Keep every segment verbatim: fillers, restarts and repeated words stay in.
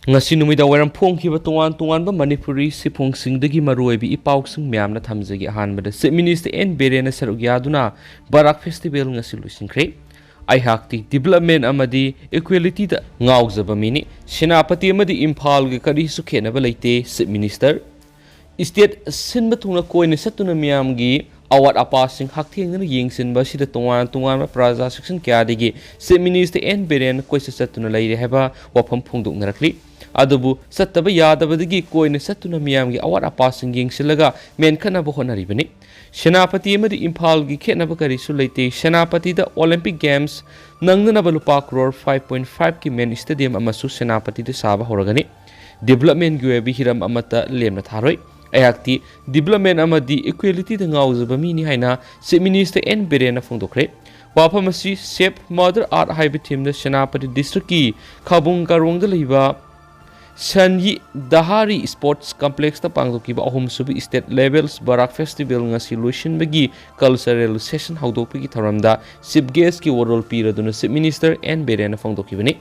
ꯉꯁꯤ ꯅꯨꯃꯤꯗꯥꯡ ꯋꯥꯏꯔꯝ ꯐꯣꯡꯈꯤꯕ ꯇꯣꯉꯥꯟ ꯇꯣꯉꯥꯟꯕ ꯃꯅꯤꯄꯨꯔꯤ ꯁꯤꯐꯣꯡꯁꯤꯡꯗꯒꯤ ꯃꯔꯨꯑꯣꯏꯕ ꯏ ꯄꯥꯎꯁꯤꯡ ꯃꯌꯥꯝꯅ ꯊꯝꯖꯒꯦ꯫ ꯑꯍꯥꯟꯕꯗ, Chief Minister ꯑꯦꯟ ꯕꯤꯔꯦꯟꯅ ꯁꯔꯨꯛ ꯌꯥꯗꯨꯅ ꯕꯔꯥꯛ Festival ꯉꯁꯤ ꯂꯣꯏꯁꯤꯟꯈ꯭ꯔꯦ꯫ ꯑꯩꯍꯥꯛꯇꯤ development ꯑꯃꯗꯤ equalityꯗ ꯉꯥꯎꯖꯕ ꯃꯤꯅꯤ꯫ ꯁꯦꯅꯥꯄꯇꯤ ꯑꯃꯗꯤ ꯏꯝꯐꯥꯜꯒ ꯀꯔꯤꯁꯨ ꯈꯦꯠꯅꯕ ꯂꯩꯇꯦ, Chief Minister꯫ State ꯁꯤꯟꯕ ꯊꯨꯡꯅ ꯀꯣꯏꯅ ꯆꯠꯇꯨꯅ ꯃꯤꯌꯥꯝꯒꯤ ꯑꯋꯥꯠ ꯑꯄꯥꯁꯤꯡ ꯍꯛꯊꯦꯡꯅꯅ ꯌꯦꯡꯁꯤꯟꯕ ꯑꯁꯤꯗ ꯇꯣꯉꯥꯟ ꯇꯣꯉꯥꯟꯕ ꯄ꯭ꯔꯖꯥ section ꯀꯌꯥꯗꯒꯤ Chief Minister ꯑꯦꯟ ꯕꯤꯔꯦꯟ ꯀꯣꯏꯆꯠ ꯆꯠꯇꯨꯅ ꯂꯩꯔꯦ ꯍꯥꯏꯕ ꯋꯥꯐꯝ ꯐꯣꯡꯗꯣꯛꯅꯔꯛꯂꯤ꯫ ꯑꯗꯨꯕꯨ ꯆꯠꯇꯕ ꯌꯥꯗꯕꯗꯒꯤ ꯀꯣꯏꯅ ꯆꯠꯇꯨꯅ ꯃꯤꯌꯥꯝꯒꯤ ꯑꯋꯥꯠ ꯑꯄꯥꯁꯤꯡ ꯌꯦꯡꯁꯤꯜꯂꯒ ꯃꯦꯟꯈꯠꯅꯕ ꯍꯣꯠꯅꯔꯤꯕꯅꯤ꯫ ꯁꯦꯅꯥꯄꯇꯤ ꯑꯃꯗꯤ ꯏꯝꯐꯥꯜꯒꯤ ꯈꯦꯠꯅꯕ ꯀꯔꯤꯁꯨ ꯂꯩꯇꯦ꯫ ꯁꯦꯅꯥꯄꯇꯤꯗ Olympic Games ꯅꯪꯅꯅꯕ ꯂꯨꯄꯥ crore five point five ꯀꯤ main stadium ꯑꯃꯁꯨ ꯁꯦꯅꯥꯄꯇꯤꯗ ꯁꯥꯕ ꯍꯧꯔꯒꯅꯤ꯫ Developmentꯒꯤ ꯑꯣꯏꯕ ꯍꯤꯔꯝ ꯑꯃꯠꯇ ꯂꯦꯝꯅ ꯊꯥꯔꯣꯏ꯫ ꯑꯩꯍꯥꯛꯇꯤ development ꯑꯃꯗꯤ equalityꯗ ꯉꯥꯎꯖꯕ ꯃꯤꯅꯤ ꯍꯥꯏꯅ Chief Minister ꯑꯦꯟ ꯕꯤꯔꯦꯟꯅ ꯐꯣꯡꯗꯣꯛꯈ꯭ꯔꯦ꯫ ꯋꯥꯐꯝ ꯑꯁꯤ Save Mother Earth ꯍꯥꯏꯕ themeꯗ ꯁꯦꯅꯥꯄꯇꯤ districtꯀꯤ ꯈꯥꯕꯨꯡ ꯀꯥꯔꯣꯡꯗ ꯂꯩꯕ ꯁꯟꯌꯤ ꯗꯍꯥꯔꯤ Sports Complexꯇ ꯄꯥꯡꯊꯣꯛꯈꯤꯕ ꯑꯍꯨꯝꯁꯨꯕ State Level ꯕꯔꯥꯛ Festival ꯉꯁꯤ ꯂꯣꯏꯁꯤꯟꯕꯒꯤ cultural session ꯍꯧꯗꯣꯛꯄꯒꯤ ꯊꯧꯔꯝꯗ Chief Guestꯀꯤ ꯋꯥꯔꯣꯜ ꯄꯤꯔꯗꯨꯅ Chief Minister ꯑꯦꯟ ꯕꯤꯔꯦꯟꯅ ꯐꯣꯡꯗꯣꯛꯈꯤꯕꯅꯤ꯫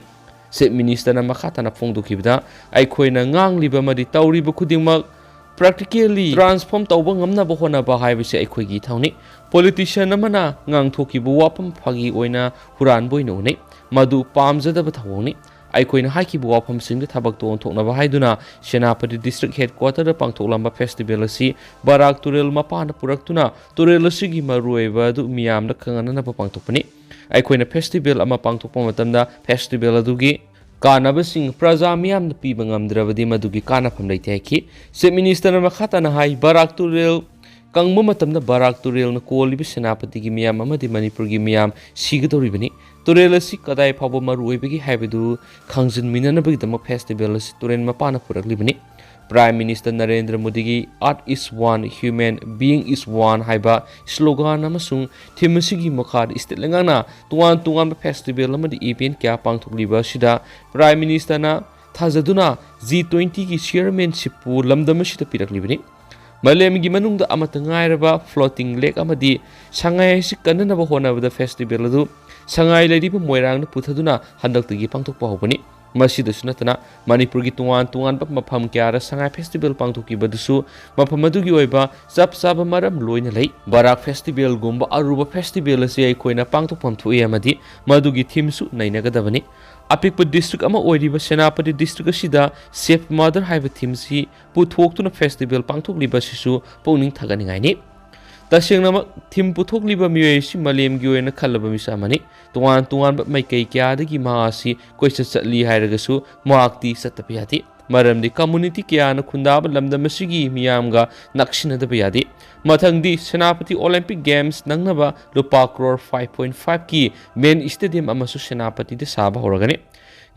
Chief Ministerꯅ ꯃꯈꯥ ꯇꯥꯅ ꯐꯣꯡꯗꯣꯛꯈꯤꯕꯗ, ꯑꯩꯈꯣꯏꯅ ꯉꯥꯡꯂꯤꯕ ꯑꯃꯗꯤ ꯇꯧꯔꯤꯕ ꯈꯨꯗꯤꯡꯃꯛ practically transform ꯇꯧꯕ ꯉꯝꯅꯕ ꯍꯣꯠꯅꯕ ꯍꯥꯏꯕꯁꯤ ꯑꯩꯈꯣꯏꯒꯤ ꯏꯊꯧꯅꯤ꯫ Politician ꯑꯃꯅ ꯉꯥꯡꯊꯣꯛꯈꯤꯕ ꯋꯥꯐꯝ ꯐꯥꯒꯤ ꯑꯣꯏꯅ ꯍꯨꯔꯥꯟꯕ ꯑꯣꯏꯅ ꯎꯅꯩ꯫ ꯃꯗꯨ ꯄꯥꯝꯖꯗꯕ ꯊꯧꯑꯣꯡꯅꯤ꯫ ꯑꯩꯈꯣꯏꯅ ꯍꯥꯏꯈꯤꯕ ꯋꯥꯐꯝꯁꯤꯡꯗ ꯊꯕꯛꯇ ꯑꯣꯟꯊꯣꯛꯅꯕ ꯍꯥꯏꯗꯨꯅ ꯁꯦꯅꯥꯄꯇꯤ District Headquarterꯗ ꯄꯥꯡꯊꯣꯛꯂꯝꯕ festival ꯑꯁꯤ ꯕꯔꯥꯛ ꯇꯨꯔꯦꯜ ꯃꯄꯥꯟꯗ ꯄꯨꯔꯛꯇꯨꯅ ꯇꯨꯔꯦꯜ ꯑꯁꯤꯒꯤ ꯃꯔꯨꯑꯣꯏꯕ ꯑꯗꯨ ꯃꯤꯌꯥꯝꯗ ꯈꯪꯍꯟꯅꯅꯕ ꯄꯥꯡꯊꯣꯛꯄꯅꯤ꯫ ꯑꯩꯈꯣꯏꯅ festival ꯑꯃ ꯄꯥꯡꯊꯣꯛꯄ ꯃꯇꯝꯗ festival ꯑꯗꯨꯒꯤ ꯀꯥꯟꯅꯕꯁꯤꯡ ꯄ꯭ꯔꯖꯥ ꯃꯤꯌꯥꯝꯅ ꯄꯤꯕ ꯉꯝꯗ꯭ꯔꯕꯗꯤ ꯃꯗꯨꯒꯤ ꯀꯥꯟꯅꯐꯝ ꯂꯩꯇꯦ ꯍꯥꯏꯈꯤ꯫ Chief Ministerꯅ ꯃꯈꯥ ꯇꯥꯅ ꯍꯥꯏ, ꯕꯔꯥꯛ ꯇꯨꯔꯦꯜ ꯀꯪꯕ ꯃꯇꯝꯗ ꯕꯔꯥꯛ ꯇꯨꯔꯦꯜꯅ ꯀꯣꯜꯂꯤꯕ ꯁꯦꯅꯥꯄꯇꯤꯒꯤ ꯃꯤꯌꯥꯝ ꯑꯃꯗꯤ ꯃꯅꯤꯄꯨꯔꯒꯤ ꯃꯤꯌꯥꯝ ꯁꯤꯒꯗꯧꯔꯤꯕꯅꯤ꯫ ꯇꯨꯔꯦꯜ ꯑꯁꯤ ꯀꯗꯥꯏ ꯐꯥꯎꯕ ꯃꯔꯨ ꯑꯣꯏꯕꯒꯦ ꯍꯥꯏꯕꯗꯨ ꯈꯪꯖꯤꯟꯃꯤꯟꯅꯅꯕꯒꯤꯗꯃꯛ festival ꯑꯁꯤ ꯇꯨꯔꯦꯜ ꯃꯄꯥꯟꯅ ꯄꯨꯔꯛꯂꯤꯕꯅꯤ꯫ Prime Minister ꯅꯔꯦꯟꯗ꯭ꯔ ꯃꯣꯗꯤꯒꯤ "Earth is one, human being is one" ꯍꯥꯏꯕ slogan ꯑꯃꯁꯨꯡ theme ꯑꯁꯤꯒꯤ ꯃꯈꯥꯗ state ꯂꯩꯉꯥꯛꯅ ꯇꯣꯉꯥꯟ ꯇꯣꯉꯥꯟꯕ festival ꯑꯃꯗꯤ event ꯀꯌꯥ ꯄꯥꯡꯊꯣꯛꯂꯤꯕ ꯑꯁꯤꯗ Prime Ministerꯅ ꯊꯥꯖꯗꯨꯅ G twentyꯒꯤ chairmanshipꯄꯨ ꯂꯝꯗꯝ ꯑꯁꯤꯗ ꯄꯤꯔꯛꯂꯤꯕꯅꯤ꯫ ꯃꯥꯂꯦꯝꯒꯤ ꯃꯅꯨꯡꯗ ꯑꯃꯠꯇ ꯉꯥꯏꯔꯕ floating lake ꯑꯃꯗꯤ ꯁꯉꯥꯏ ꯑꯁꯤ ꯀꯟꯅꯅꯕ ꯍꯣꯠꯅꯕꯗ festival ꯑꯗꯨ ꯁꯉꯥꯏ ꯂꯩꯔꯤꯕ ꯃꯣꯏꯔꯥꯡꯗ ꯄꯨꯊꯗꯨꯅ ꯍꯟꯗꯛꯇꯒꯤ ꯄꯥꯡꯊꯣꯛꯄ ꯍꯧꯕꯅꯤ꯫ ꯃꯁꯤꯗꯁꯨ ꯅꯠꯇꯅ ꯃꯅꯤꯄꯨꯔꯒꯤ ꯇꯣꯉꯥꯟ ꯇꯣꯉꯥꯟꯕ ꯃꯐꯝ ꯀꯌꯥꯗ ꯁꯉꯥꯏ ꯐꯦꯁꯇꯤꯚꯦꯜ ꯄꯥꯡꯊꯣꯛꯈꯤꯕꯗꯨꯁꯨ ꯃꯐꯝ ꯑꯗꯨꯒꯤ ꯑꯣꯏꯕ ꯆꯞ ꯆꯥꯕ ꯃꯔꯝ ꯂꯣꯏꯅ ꯂꯩ꯫ ꯕꯔꯥꯛ ꯐꯦꯁꯇꯤꯚꯦꯜꯒꯨꯝꯕ ꯑꯔꯨꯕ ꯐꯦꯁꯇꯤꯚꯦꯜ ꯑꯁꯤ ꯑꯩꯈꯣꯏꯅ ꯄꯥꯡꯊꯣꯛꯐꯝ ꯊꯣꯛꯏ ꯑꯃꯗꯤ ꯃꯗꯨꯒꯤ ꯊꯤꯝꯁꯨ ꯅꯩꯅꯒꯗꯕꯅꯤ꯫ ꯑꯄꯤꯛꯄ ꯗꯤꯁꯇ꯭ꯔꯤꯛ ꯑꯃ ꯑꯣꯏꯔꯤꯕ ꯁꯦꯅꯥꯄꯇꯤ ꯗꯤꯁꯇ꯭ꯔꯤꯛ ꯑꯁꯤꯗ ꯁꯦꯐ ꯃꯥꯗꯔ ꯍꯥꯏꯕ ꯊꯤꯝꯁꯤ ꯄꯨꯊꯣꯛꯇꯨꯅ ꯐꯦꯁꯇꯤꯚꯦꯜ ꯄꯥꯡꯊꯣꯛꯂꯤꯕ ꯑꯁꯤꯁꯨ ꯄꯨꯛꯅꯤꯡ ꯊꯧꯒꯠꯅꯤꯡꯉꯥꯏꯅꯤ꯫ ꯇꯁꯦꯡꯅꯃꯛ ꯊꯤꯝ ꯄꯨꯊꯣꯛꯂꯤꯕ ꯃꯤꯑꯣꯏ ꯑꯁꯤ ꯃꯥꯂꯦꯝꯒꯤ ꯑꯣꯏꯅ ꯈꯜꯂꯕ ꯃꯤꯁꯛ ꯑꯃꯅꯤ꯫ ꯇꯣꯉꯥꯟ ꯇꯣꯉꯥꯟꯕ ꯃꯥꯏꯀꯩ ꯀꯌꯥꯗꯒꯤ ꯃꯍꯥꯛ ꯑꯁꯤ ꯀꯣꯏꯆꯠ ꯆꯠꯂꯤ ꯍꯥꯏꯔꯒꯁꯨ ꯃꯍꯥꯛꯇꯤ ꯆꯠꯇꯕ ꯌꯥꯗꯦ꯫ ꯃꯔꯝꯗꯤ ꯀꯝꯃꯨꯅꯤꯇꯤ ꯀꯌꯥꯅ ꯈꯨꯟꯗꯥꯕ ꯂꯝꯗꯝ ꯑꯁꯤꯒꯤ ꯃꯤꯌꯥꯝꯒ ꯅꯛꯁꯤꯟꯅꯗꯕ ꯌꯥꯗꯦ꯫ ꯃꯊꯪꯗꯤ ꯁꯦꯅꯥꯄꯇꯤ ꯑꯣꯂꯦꯝꯄꯤꯛ ꯒꯦꯝꯁ ꯅꯪꯅꯕ ꯂꯨꯄꯥ ꯀ꯭ꯔꯣꯔ ꯐꯥꯏꯚ ꯄꯣꯏꯟꯠ ꯐꯥꯏꯚꯀꯤ ꯃꯦꯟ ꯁ꯭ꯇꯦꯗꯤꯌꯝ ꯑꯃꯁꯨ ꯁꯦꯅꯥꯄꯇꯤꯗ ꯁꯥꯕ ꯍꯧꯔꯒꯅꯤ꯫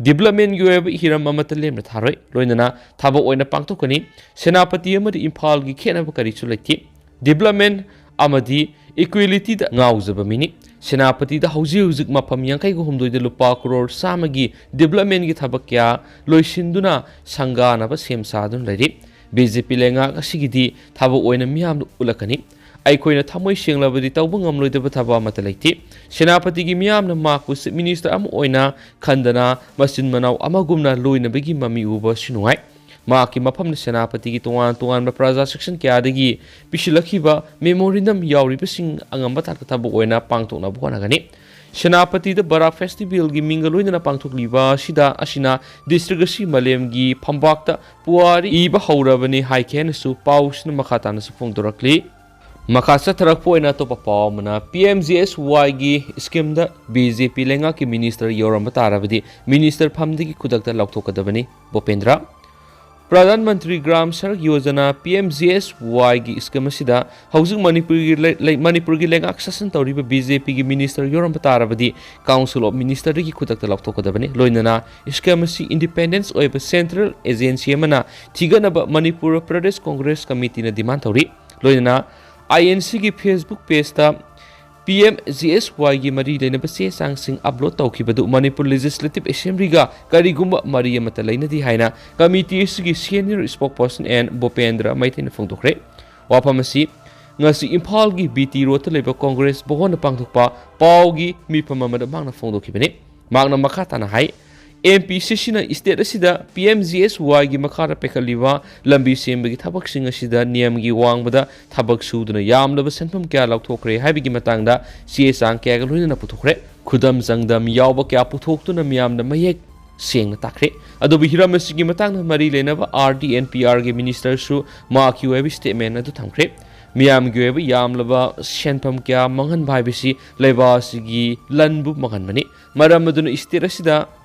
ꯗꯤꯕ꯭ꯂꯞꯃꯦꯟꯒꯤ ꯑꯣꯏꯕ ꯍꯤꯔꯝ ꯑꯃꯠꯇ ꯂꯦꯝꯅ ꯊꯥꯔꯣꯏ, ꯂꯣꯏꯅꯅ ꯊꯕꯛ ꯑꯣꯏꯅ ꯄꯥꯡꯊꯣꯛꯀꯅꯤ꯫ ꯁꯦꯅꯥꯄꯇꯤ ꯑꯃꯗꯤ ꯏꯝꯐꯥꯜꯒꯤ ꯈꯦꯠꯅꯕ ꯀꯔꯤꯁꯨ ꯂꯩꯇꯦ꯫ ꯗꯤꯕ꯭ꯂꯞꯃꯦꯟ ꯑꯃꯗꯤ ꯏꯀ꯭ꯋꯦꯂꯤꯇꯤꯗ ꯉꯥꯎꯖꯕ ꯃꯤꯅꯤ꯫ ꯁꯦꯅꯥꯄꯇꯤꯗ ꯍꯧꯖꯤꯛ ꯍꯧꯖꯤꯛ ꯃꯐꯝ ꯌꯥꯡꯈꯩꯒ ꯍꯨꯝꯗꯣꯏꯗ ꯂꯨꯄꯥ ꯀ꯭ꯔꯣꯔ ꯆꯥꯝꯃꯒꯤ ꯗꯤꯕ꯭ꯂꯞꯃꯦꯟꯒꯤ ꯊꯕꯛ ꯀꯌꯥ ꯂꯣꯏꯁꯤꯟꯗꯨꯅ ꯁꯪꯒꯥꯅꯕ ꯁꯦꯝ ꯁꯥꯗꯨꯅ ꯂꯩꯔꯤ꯫ ꯕꯤ ꯖꯦ ꯄꯤ ꯂꯩꯉꯥꯛ ꯑꯁꯤꯒꯤꯗꯤ ꯊꯕꯛ ꯑꯣꯏꯅ ꯃꯤꯌꯥꯝꯗ ꯎꯠꯂꯛꯀꯅꯤ꯫ ꯑꯩꯈꯣꯏꯅ ꯊꯃꯣꯏ ꯁꯦꯡꯂꯕꯗꯤ ꯇꯧꯕ ꯉꯝꯂꯣꯏꯗꯕ ꯊꯕꯛ ꯑꯃꯠꯇ ꯂꯩꯇꯦ꯫ ꯁꯦꯅꯥꯄꯇꯤꯒꯤ ꯃꯤꯌꯥꯝꯅ ꯃꯍꯥꯛꯄꯨ ꯆꯤꯐ ꯃꯤꯅꯤꯁꯇꯔ ꯑꯃ ꯑꯣꯏꯅ ꯈꯟꯗꯅ ꯃꯆꯤꯟ ꯃꯅꯥꯎ ꯑꯃꯒꯨꯝꯅ ꯂꯣꯏꯅꯕꯒꯤ ꯃꯃꯤ ꯎꯕ ꯑꯁꯤ ꯅꯨꯡꯉꯥꯏ꯫ ꯃꯍꯥꯛꯀꯤ ꯃꯐꯝꯗ ꯁꯦꯅꯥꯄꯇꯤꯒꯤ ꯇꯣꯉꯥꯟ ꯇꯣꯉꯥꯟꯕ ꯄ꯭ꯔꯖꯥ ꯁꯦꯛꯁꯟ ꯀꯌꯥꯗꯒꯤ ꯄꯤꯁꯤꯜꯂꯛꯈꯤꯕ ꯃꯦꯃꯣꯔꯦꯟꯗꯝ ꯌꯥꯎꯔꯤꯕꯁꯤꯡ ꯑꯉꯝꯕ ꯊꯥꯛꯇ ꯊꯕꯛ ꯑꯣꯏꯅ ꯄꯥꯡꯊꯣꯛꯅꯕ ꯍꯣꯠꯅꯒꯅꯤ꯫ ꯁꯦꯅꯥꯄꯇꯤꯗ ꯕꯔꯥꯛ ꯐꯦꯁꯇꯤꯚꯦꯜꯒꯤ ꯃꯤꯡꯒ ꯂꯣꯏꯅꯅ ꯄꯥꯡꯊꯣꯛꯂꯤꯕ ꯑꯁꯤꯗ ꯑꯁꯤꯅ ꯗꯤꯁꯇ꯭ꯔꯤꯛ ꯑꯁꯤ ꯃꯥꯂꯦꯝꯒꯤ ꯐꯝꯕꯥꯛꯇ ꯄꯨꯋꯥꯔꯤ ꯏꯕ ꯍꯧꯔꯕꯅꯤ ꯍꯥꯏꯈꯤ ꯍꯥꯏꯅꯁꯨ ꯄꯥꯎꯁꯤꯅ ꯃꯈꯥ ꯇꯥꯅꯁꯨ ꯐꯣꯡꯗꯣꯔꯛꯂꯤ꯫ ꯃꯈꯥ ꯆꯠꯊꯔꯛꯄ ꯑꯣꯏꯅ ꯑꯇꯣꯞꯄ ꯄꯥꯎ ꯑꯃꯅ, ꯄꯤ M G S ꯋꯥꯏꯒꯤ ꯁ꯭ꯀꯤꯝꯗ B J ꯄꯤ ꯂꯩꯉꯥꯛꯀꯤ ꯃꯤꯅꯤꯁꯇꯔ ꯌꯧꯔꯝꯕ ꯇꯥꯔꯕꯗꯤ ꯃꯤꯅꯤꯁꯇꯔ ꯐꯝꯗꯒꯤ ꯈꯨꯗꯛꯇ ꯂꯧꯊꯣꯛꯀꯗꯕꯅꯤ, Bhupendra. Pradhan Mantri Gram Sadak Yojana, P M G S ꯋꯥꯏꯒꯤ ꯁ꯭ꯀꯤꯝ ꯑꯁꯤꯗ ꯍꯧꯖꯤꯛ ꯃꯅꯤꯄꯨꯔꯒꯤ ꯂꯩ-, ꯂꯩ-, ꯃꯅꯤꯄꯨꯔꯒꯤ ꯂꯩꯉꯥꯛ ꯁꯥꯁꯟ ꯇꯧꯔꯤꯕ ꯕꯤ ꯖꯦ ꯄꯤꯒꯤ ꯃꯤꯅꯤꯁꯇꯔ ꯌꯧꯔꯝꯕ ꯇꯥꯔꯕꯗꯤ ꯀꯥꯎꯟꯁꯤꯜ ꯑꯣꯐ ꯃꯤꯅꯤꯁꯇꯔꯗꯒꯤ ꯈꯨꯗꯛꯇ ꯂꯧꯊꯣꯛꯀꯗꯕꯅꯤ꯫ ꯂꯣꯏꯅꯅ ꯁ꯭ꯀꯤꯝ ꯑꯁꯤ ꯏꯟꯗꯤꯄꯦꯟꯗꯦꯟꯁ ꯑꯣꯏꯕ ꯁꯦꯟꯇ꯭ꯔꯦꯜ ꯑꯦꯖꯦꯟꯁꯤ ꯑꯃꯅ ꯊꯤꯒꯠꯅꯕ ꯃꯅꯤꯄꯨꯔ ꯄ꯭ꯔꯗꯦꯁ ꯀꯣꯡꯒ꯭ꯔꯦꯁ ꯀꯃꯤꯇꯤꯅ ꯗꯤꯃꯥꯟ ꯇꯧꯔꯤ꯫ ꯂꯣꯏꯅꯅ ꯑꯥꯏ ꯑꯦꯟ ꯁꯤꯒꯤ ꯐꯦꯁꯕꯨꯛ ꯄꯦꯖꯇ ꯄꯤ ꯑꯦꯝ ꯖꯤ ꯑꯦꯁ ꯋꯥꯏꯒꯤ ꯃꯔꯤ ꯂꯩꯅꯕ ꯆꯦ ꯆꯥꯡꯁꯤꯡ ꯑꯞꯂꯣꯗ ꯇꯧꯈꯤꯕꯗꯨ ꯃꯅꯤꯄꯨꯔ ꯂꯦꯖꯤꯁꯂꯦꯇꯤꯚ ꯑꯦꯁꯦꯝꯕ꯭ꯂꯤꯒ ꯀꯔꯤꯒꯨꯝꯕ ꯃꯔꯤ ꯑꯃꯠꯇ ꯂꯩꯅꯗꯦ ꯍꯥꯏꯅ ꯀꯃꯤꯇꯤ ꯑꯁꯤꯒꯤ ꯁꯦꯅꯤꯌꯔ ꯁ꯭ꯄꯣꯛꯄꯔꯁꯟ ꯑꯦꯟ ꯚꯨꯄꯦꯟꯗ꯭ꯔ ꯃꯩꯇꯩꯅ ꯐꯣꯡꯗꯣꯛꯈ꯭ꯔꯦ꯫ ꯋꯥꯐꯝ ꯑꯁꯤ ꯉꯁꯤ ꯏꯝꯐꯥꯜꯒꯤ ꯕꯤ ꯇꯤ ꯔꯣꯗꯇ ꯂꯩꯕ ꯀꯣꯡꯒ꯭ꯔꯦꯁ ꯚꯋꯟꯗ ꯄꯥꯡꯊꯣꯛꯄ ꯄꯥꯎꯒꯤ ꯃꯤꯐꯝ ꯑꯃꯗ ꯃꯍꯥꯛꯅ ꯐꯣꯡꯗꯣꯛꯈꯤꯕꯅꯤ꯫ ꯃꯍꯥꯛꯅ ꯃꯈꯥ ꯇꯥꯅ ꯍꯥꯏ, ꯑꯦꯝ ꯄꯤ ꯁꯤ ꯁꯤꯅ ꯁ꯭ꯇꯦꯠ ꯑꯁꯤꯗ ꯄꯤ ꯑꯦꯝ ꯖꯤ ꯑꯦꯁ ꯋꯥꯏꯒꯤ ꯃꯈꯥꯗ ꯄꯥꯏꯈꯠꯂꯤꯕ ꯂꯝꯕꯤ ꯁꯦꯝꯕꯒꯤ ꯊꯕꯛꯁꯤꯡ ꯑꯁꯤꯗ ꯅꯤꯌꯝꯒꯤ ꯋꯥꯡꯃꯗ ꯊꯕꯛ ꯁꯨꯗꯨꯅ ꯌꯥꯝꯂꯕ ꯁꯦꯟꯐꯝ ꯀꯌꯥ ꯂꯧꯊꯣꯛꯈ꯭ꯔꯦ ꯍꯥꯏꯕꯒꯤ ꯃꯇꯥꯡꯗ ꯆꯦ ꯆꯥꯡ ꯀꯌꯥꯒ ꯂꯣꯏꯅꯅ ꯄꯨꯊꯣꯛꯈ꯭ꯔꯦ꯫ ꯈꯨꯗꯝ ꯆꯥꯡꯗꯝ ꯌꯥꯎꯕ ꯀꯌꯥ ꯄꯨꯊꯣꯛꯇꯨꯅ ꯃꯤꯌꯥꯝꯗ ꯃꯌꯦꯛ ꯁꯦꯡꯅ ꯇꯥꯛꯈ꯭ꯔꯦ꯫ ꯑꯗꯨꯕꯨ ꯍꯤꯔꯝ ꯑꯁꯤꯒꯤ ꯃꯇꯥꯡꯗ ꯃꯔꯤ ꯂꯩꯅꯕ ꯑꯥꯔ ꯗꯤ ꯑꯦꯟ ꯄꯤ ꯑꯥꯔꯒꯤ ꯃꯤꯅꯤꯁꯇꯔꯁꯨ ꯃꯍꯥꯛꯀꯤ ꯑꯣꯏꯕ ꯁ꯭ꯇꯦꯠꯃꯦꯟ ꯑꯗꯨ ꯊꯝꯈ꯭ꯔꯦ꯫ ꯃꯤꯌꯥꯝꯒꯤ ꯑꯣꯏꯕ ꯌꯥꯝꯂꯕ ꯁꯦꯟꯐꯝ ꯀꯌꯥ ꯃꯥꯡꯍꯟꯕ ꯍꯥꯏꯕꯁꯤ ꯂꯩꯕꯥꯛ ꯑꯁꯤꯒꯤ ꯂꯟꯕꯨ ꯃꯥꯡꯍꯟꯕꯅꯤ꯫ ꯃꯔꯝ ꯑꯗꯨꯅ ꯁ꯭ꯇꯦꯠ ꯑꯁꯤꯗ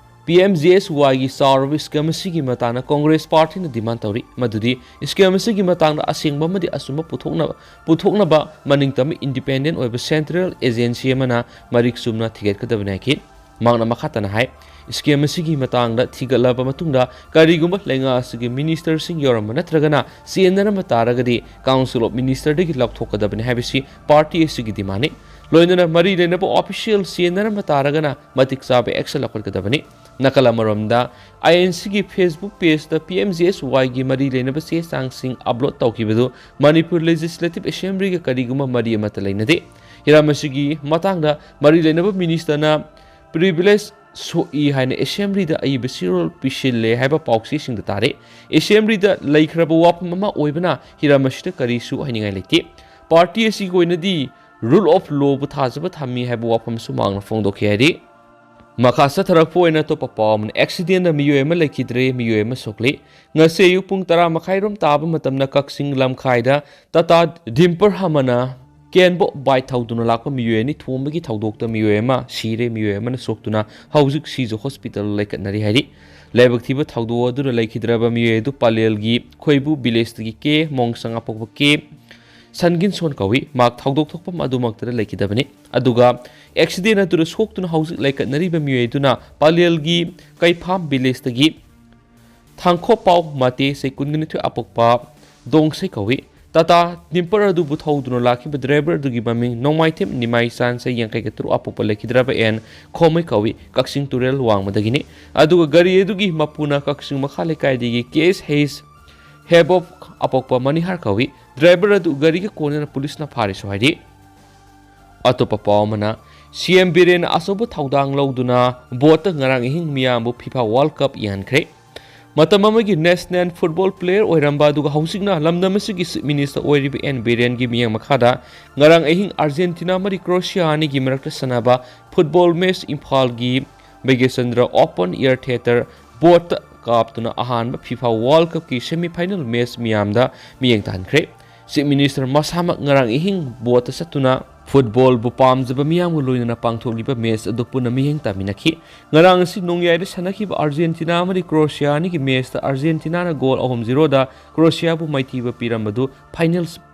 ꯄꯤ ꯑꯦꯝ ꯖꯤ ꯑꯦꯁ ꯋꯥꯏꯒꯤ ꯆꯥꯎꯔꯕ ꯁ꯭ꯀꯤꯝ ꯑꯁꯤꯒꯤ ꯃꯇꯥꯡꯗ ꯀꯣꯡꯒ꯭ꯔꯦꯁ ꯄꯥꯔꯇꯤꯅ ꯗꯤꯃꯥꯟ ꯇꯧꯔꯤ, ꯃꯗꯨꯗꯤ ꯁ꯭ꯀꯤꯝ ꯑꯁꯤꯒꯤ ꯃꯇꯥꯡꯗ ꯑꯁꯦꯡꯕ ꯑꯃꯗꯤ ꯑꯆꯨꯝꯕ ꯄꯨꯊꯣꯛꯅꯕ, ꯄꯨꯊꯣꯛꯅꯕ ꯃꯅꯤꯡ ꯇꯝꯕ ꯏꯟꯗꯤꯄꯦꯟꯗꯦꯟ ꯑꯣꯏꯕ ꯁꯦꯟꯇ꯭ꯔꯦꯜ ꯑꯦꯖꯦꯟꯁꯤ ꯑꯃꯅ ꯃꯔꯤꯛ ꯆꯨꯝꯅ ꯊꯤꯒꯠꯀꯗꯕꯅꯤ ꯍꯥꯏꯈꯤ꯫ ꯃꯍꯥꯛꯅ ꯃꯈꯥ ꯇꯥꯅ ꯍꯥꯏ, ꯁ꯭ꯀꯤꯝ ꯑꯁꯤꯒꯤ ꯃꯇꯥꯡꯗ ꯊꯤꯒꯠꯂꯕ ꯃꯇꯨꯡꯗ ꯀꯔꯤꯒꯨꯝꯕ ꯂꯩꯉꯥꯛ ꯑꯁꯤꯒꯤ ꯃꯤꯅꯤꯁꯇꯔꯁꯤꯡ ꯌꯥꯎꯔꯝꯕ ꯅꯠꯇ꯭ꯔꯒꯅ ꯆꯦꯟꯅꯔꯝꯕ ꯇꯥꯔꯒꯗꯤ ꯀꯥꯎꯟꯁꯤꯜ ꯑꯣꯐ ꯃꯤꯅꯤꯁꯇꯔꯗꯒꯤ ꯂꯧꯊꯣꯛꯀꯗꯕꯅꯤ ꯍꯥꯏꯕꯁꯤ ꯄꯥꯔꯇꯤ ꯑꯁꯤꯒꯤ ꯗꯤꯃꯥꯟꯅꯤ꯫ ꯂꯣꯏꯅꯅ ꯃꯔꯤ ꯂꯩꯅꯕ ꯑꯣꯐꯤꯁꯤꯌꯦꯜ ꯆꯦꯟꯅꯔꯝꯕ ꯇꯥꯔꯒꯅ ꯃꯇꯤꯛ ꯆꯥꯕ ꯑꯦꯛꯁꯟ ꯂꯧꯈꯠꯀꯗꯕꯅꯤ꯫ ꯅꯥꯀꯜ ꯑꯃꯔꯣꯝꯗ, ꯑꯥꯏ ꯑꯦꯟ ꯁꯤꯒꯤ ꯐꯦꯁꯕꯨꯛ ꯄꯦꯖꯇ ꯄꯤ ꯑꯦꯝ ꯖꯤ ꯑꯦꯁ ꯋꯥꯏꯒꯤ ꯃꯔꯤ ꯂꯩꯅꯕ ꯆꯦ ꯆꯥꯡꯁꯤꯡ ꯑꯞꯂꯣꯗ ꯇꯧꯈꯤꯕꯗꯨ ꯃꯅꯤꯄꯨꯔ ꯂꯦꯖꯤꯁꯂꯦꯇꯤꯚ ꯑꯦꯁꯦꯝꯕ꯭ꯂꯤꯒ ꯀꯔꯤꯒꯨꯝꯕ ꯃꯔꯤ ꯑꯃꯠꯇ ꯂꯩꯅꯗꯦ꯫ ꯍꯤꯔꯝ ꯑꯁꯤꯒꯤ ꯃꯇꯥꯡꯗ ꯃꯔꯤ ꯂꯩꯅꯕ ꯃꯤꯅꯤꯁꯇꯔꯅ ꯄ꯭ꯔꯤꯚꯤꯂꯦꯖ ꯁꯣꯛꯏ ꯍꯥꯏꯅ ꯑꯦꯁꯦꯝꯕ꯭ꯂꯤꯗ ꯑꯏꯕ ꯆꯦꯔꯣꯜ ꯄꯤꯁꯤꯜꯂꯦ ꯍꯥꯏꯕ ꯄꯥꯎꯆꯦꯁꯤꯡꯗ ꯇꯥꯔꯦ꯫ ꯑꯦꯁꯦꯝꯕ꯭ꯂꯤꯗ ꯂꯩꯈ꯭ꯔꯕ ꯋꯥꯐꯝ ꯑꯃ ꯑꯣꯏꯕꯅ ꯍꯤꯔꯝ ꯑꯁꯤꯗ ꯀꯔꯤꯁꯨ ꯍꯥꯏꯅꯤꯡꯉꯥꯏ ꯂꯩꯇꯦ꯫ ꯄꯥꯔꯇꯤ ꯑꯁꯤꯒꯤ ꯑꯣꯏꯅꯗꯤ ꯔꯨꯜ ꯑꯣꯐ ꯂꯣꯕꯨ ꯊꯥꯖꯕ ꯊꯝꯃꯤ ꯍꯥꯏꯕ ꯋꯥꯐꯝꯁꯨ ꯃꯍꯥꯛꯅ ꯐꯣꯡꯗꯣꯛꯈꯤ ꯍꯥꯏꯔꯤ꯫ ꯃꯈꯥ ꯆꯠꯊꯔꯛꯄ ꯑꯣꯏꯅ ꯑꯇꯣꯞꯄ ꯄꯥꯎ ꯑꯃꯅ, ꯑꯦꯛꯁꯤꯗꯦꯟꯗ ꯃꯤꯑꯣꯏ ꯑꯃ ꯂꯩꯈꯤꯗ꯭ꯔꯦ, ꯃꯤꯑꯣꯏ ꯑꯃ ꯁꯣꯛꯂꯤ꯫ ꯉꯁꯤ ꯑꯌꯨꯛ ꯄꯨꯡ ꯇꯔꯥ ꯃꯈꯥꯏ ꯔꯣꯝ ꯇꯥꯕ ꯃꯇꯝꯗ ꯀꯛꯆꯤꯡ ꯂꯝꯈꯥꯏꯗ ꯇꯥꯇꯥ ꯗꯤꯝꯄꯔ ꯑꯃꯅ ꯀꯦꯟꯕꯣ ꯕꯥꯏꯛ ꯊꯧꯗꯨꯅ ꯂꯥꯛꯄ ꯃꯤꯑꯣꯏ ꯑꯅꯤ ꯊꯣꯝꯕꯒꯤ ꯊꯧꯗꯣꯛꯇ ꯃꯤꯑꯣꯏ ꯑꯃ ꯁꯤꯔꯦ, ꯃꯤꯑꯣꯏ ꯑꯃꯅ ꯁꯣꯛꯇꯨꯅ ꯍꯧꯖꯤꯛ ꯁꯤꯖ ꯍꯣꯁꯄꯤꯇꯥꯜ ꯂꯩꯈꯠꯅꯔꯤ ꯍꯥꯏꯔꯤ꯫ ꯂꯥꯏꯕꯛ ꯊꯤꯕ ꯊꯧꯗꯣꯛ ꯑꯗꯨꯗ ꯂꯩꯈꯤꯗ꯭ꯔꯕ ꯃꯤꯑꯣꯏ ꯑꯗꯨ ꯄꯂꯦꯜꯒꯤ ꯈꯣꯏꯕꯨ ꯚꯤꯂꯦꯖꯇꯒꯤ ꯀꯦ ꯃꯣꯡꯁꯪ ꯑꯄꯣꯛꯄ ꯀꯦ ꯁꯟꯒꯤꯟꯁꯣꯟ ꯀꯧꯏ꯫ ꯃꯍꯥꯛ ꯊꯧꯗꯣꯛ ꯊꯣꯛꯐꯝ ꯑꯗꯨꯃꯛꯇꯗ ꯂꯩꯈꯤꯗꯕꯅꯤ꯫ ꯑꯗꯨꯒ ꯑꯦꯛꯁꯤꯗꯦꯟ ꯑꯗꯨꯗ ꯁꯣꯛꯇꯨꯅ ꯍꯧꯖꯤꯛ ꯂꯩꯈꯠꯅꯔꯤꯕ ꯃꯤꯑꯣꯏ ꯑꯗꯨꯅ ꯄꯂꯦꯜꯒꯤ ꯀꯩꯐꯥꯝ ꯚꯤꯂꯦꯖꯇꯒꯤ ꯊꯥꯡꯈꯣꯄꯥꯎ ꯃꯇꯦ, ꯆꯍꯤ ꯀꯨꯟꯒ ꯅꯤꯊꯣꯏ ꯑꯄꯣꯛꯄ ꯗꯣꯡꯁꯩ ꯀꯧꯏ꯫ ꯇꯥꯇꯥ ꯗꯤꯝꯄꯔ ꯑꯗꯨꯕꯨ ꯊꯧꯗꯨꯅ ꯂꯥꯛꯈꯤꯕ ꯗ꯭ꯔꯥꯏꯚꯔ ꯑꯗꯨꯒꯤ ꯃꯃꯤꯡ ꯅꯣꯡꯃꯥꯏꯊꯦꯝ ꯅꯤꯃꯥꯏꯆꯥꯟ, ꯆꯍꯤ ꯌꯥꯡꯈꯩꯒ ꯇꯔꯨꯛ ꯑꯄꯣꯛꯄ ꯂꯩꯈꯤꯗ꯭ꯔꯕ ꯑꯦꯟ ꯈꯣꯃꯩ ꯀꯧꯏ, ꯀꯛꯆꯤꯡ ꯇꯨꯔꯦꯜ ꯋꯥꯡꯃꯗꯒꯤꯅꯤ꯫ ꯑꯗꯨꯒ ꯒꯥꯔꯤ ꯑꯗꯨꯒꯤ ꯃꯄꯨꯅ ꯀꯛꯆꯤꯡ ꯃꯈꯥ ꯂꯩꯀꯥꯏꯗꯒꯤ ꯀꯦ ꯑꯦꯁ ꯍꯩꯁ ꯍꯦꯕꯣꯞ ꯑꯄꯣꯛꯄ ꯃꯅꯤꯍꯥꯔ ꯀꯧꯏ꯫ ꯗ꯭ꯔꯥꯏꯚꯔ ꯑꯗꯨ ꯒꯥꯔꯤꯒ ꯀꯣꯟꯅꯅ ꯄꯨꯂꯤꯁꯅ ꯐꯥꯔꯦꯁꯨ ꯍꯥꯏꯔꯤ꯫ ꯑꯇꯣꯞꯄ ꯄꯥꯎ ꯑꯃꯅ, ꯁꯤ ꯑꯦꯝ ꯕꯤꯔꯦꯟꯅ ꯑꯆꯧꯕ ꯊꯧꯗꯥꯡ ꯂꯧꯗꯨꯅ ꯕꯣꯠꯇ ꯉꯔꯥꯡ ꯑꯍꯤꯡ ꯃꯤꯌꯥꯝꯕꯨ ꯐꯤꯐꯥ ꯋꯥꯔꯜ ꯀꯞ ꯌꯦꯡꯍꯟꯈ꯭ꯔꯦ꯫ ꯃꯇꯝ ꯑꯃꯒꯤ ꯅꯦꯁꯅꯦꯜ ꯐꯨꯠꯕꯣꯜ ꯄ꯭ꯂꯦꯌꯔ ꯑꯣꯏꯔꯝꯕ ꯑꯗꯨꯒ ꯍꯧꯖꯤꯛꯅ ꯂꯝꯗꯝ ꯑꯁꯤꯒꯤ ꯆꯤꯐ ꯃꯤꯅꯤꯁꯇꯔ ꯑꯣꯏꯔꯤꯕ ꯑꯦꯟ ꯕꯤꯔꯦꯟꯒꯤ ꯃꯤꯠꯌꯦꯡ ꯃꯈꯥꯗ ꯉꯔꯥꯡ ꯑꯍꯤꯡ ꯑꯥꯔꯖꯦꯟꯇꯤꯅꯥ ꯑꯃꯗꯤ ꯀ꯭ꯔꯣꯁꯤꯌꯥ ꯑꯅꯤꯒꯤ ꯃꯔꯛꯇ ꯁꯥꯟꯅꯕ ꯐꯨꯠꯕꯣꯜ ꯃꯦꯆ ꯏꯝꯐꯥꯜꯒꯤ ꯕꯩꯒ꯭ꯌꯥꯆꯟꯗ꯭ꯔ ꯑꯣꯄꯟ ꯏꯌꯔ ꯊꯤꯌꯦꯇꯔ ꯕꯣꯠꯇ ꯀꯥꯞꯇꯨꯅ ꯑꯍꯥꯟꯕ ꯐꯤꯐꯥ ꯋꯥꯔꯜ ꯀꯞꯀꯤ ꯁꯦꯃꯤ ꯐꯥꯏꯅꯦꯜ ꯃꯦꯆ ꯃꯤꯌꯥꯝꯗ ꯃꯤꯠꯌꯦꯡ ꯇꯥꯍꯟꯈ꯭ꯔꯦ꯫ ꯆꯤꯐ ꯃꯤꯅꯤꯁꯇꯔ ꯃꯁꯥꯃꯛ ꯉꯔꯥꯡ ꯑꯍꯤꯡ ꯕꯣꯠꯇ ꯆꯠꯇꯨꯅ ꯐꯨꯠꯕꯣꯜꯕꯨ ꯄꯥꯝꯖꯕ ꯃꯤꯌꯥꯝꯒ ꯂꯣꯏꯅꯅ ꯄꯥꯡꯊꯣꯛꯂꯤꯕ ꯃꯦꯆ ꯑꯗꯨ ꯄꯨꯟꯅ ꯃꯤꯠꯌꯦꯡ ꯇꯥꯃꯤꯟꯅꯈꯤ꯫ ꯉꯔꯥꯡ ꯑꯁꯤ ꯅꯣꯡꯌꯥꯏꯗ ꯁꯥꯟꯅꯈꯤꯕ ꯑꯥꯔꯖꯦꯟꯇꯤꯅꯥ ꯑꯃꯗꯤ ꯀ꯭ꯔꯣꯁꯤꯌꯥ ꯑꯅꯤꯒꯤ ꯃꯦꯆꯇ ꯑꯥꯔꯖꯦꯟꯇꯤꯅꯥꯅ ꯒꯣꯜ ꯑꯍꯨꯝ ꯖꯤꯔꯣꯗ ꯀ꯭ꯔꯣꯁꯤꯌꯥꯕꯨ ꯃꯥꯏꯊꯤꯕ ꯄꯤꯔꯝꯕꯗꯨ ꯐꯥꯏꯅꯦꯜ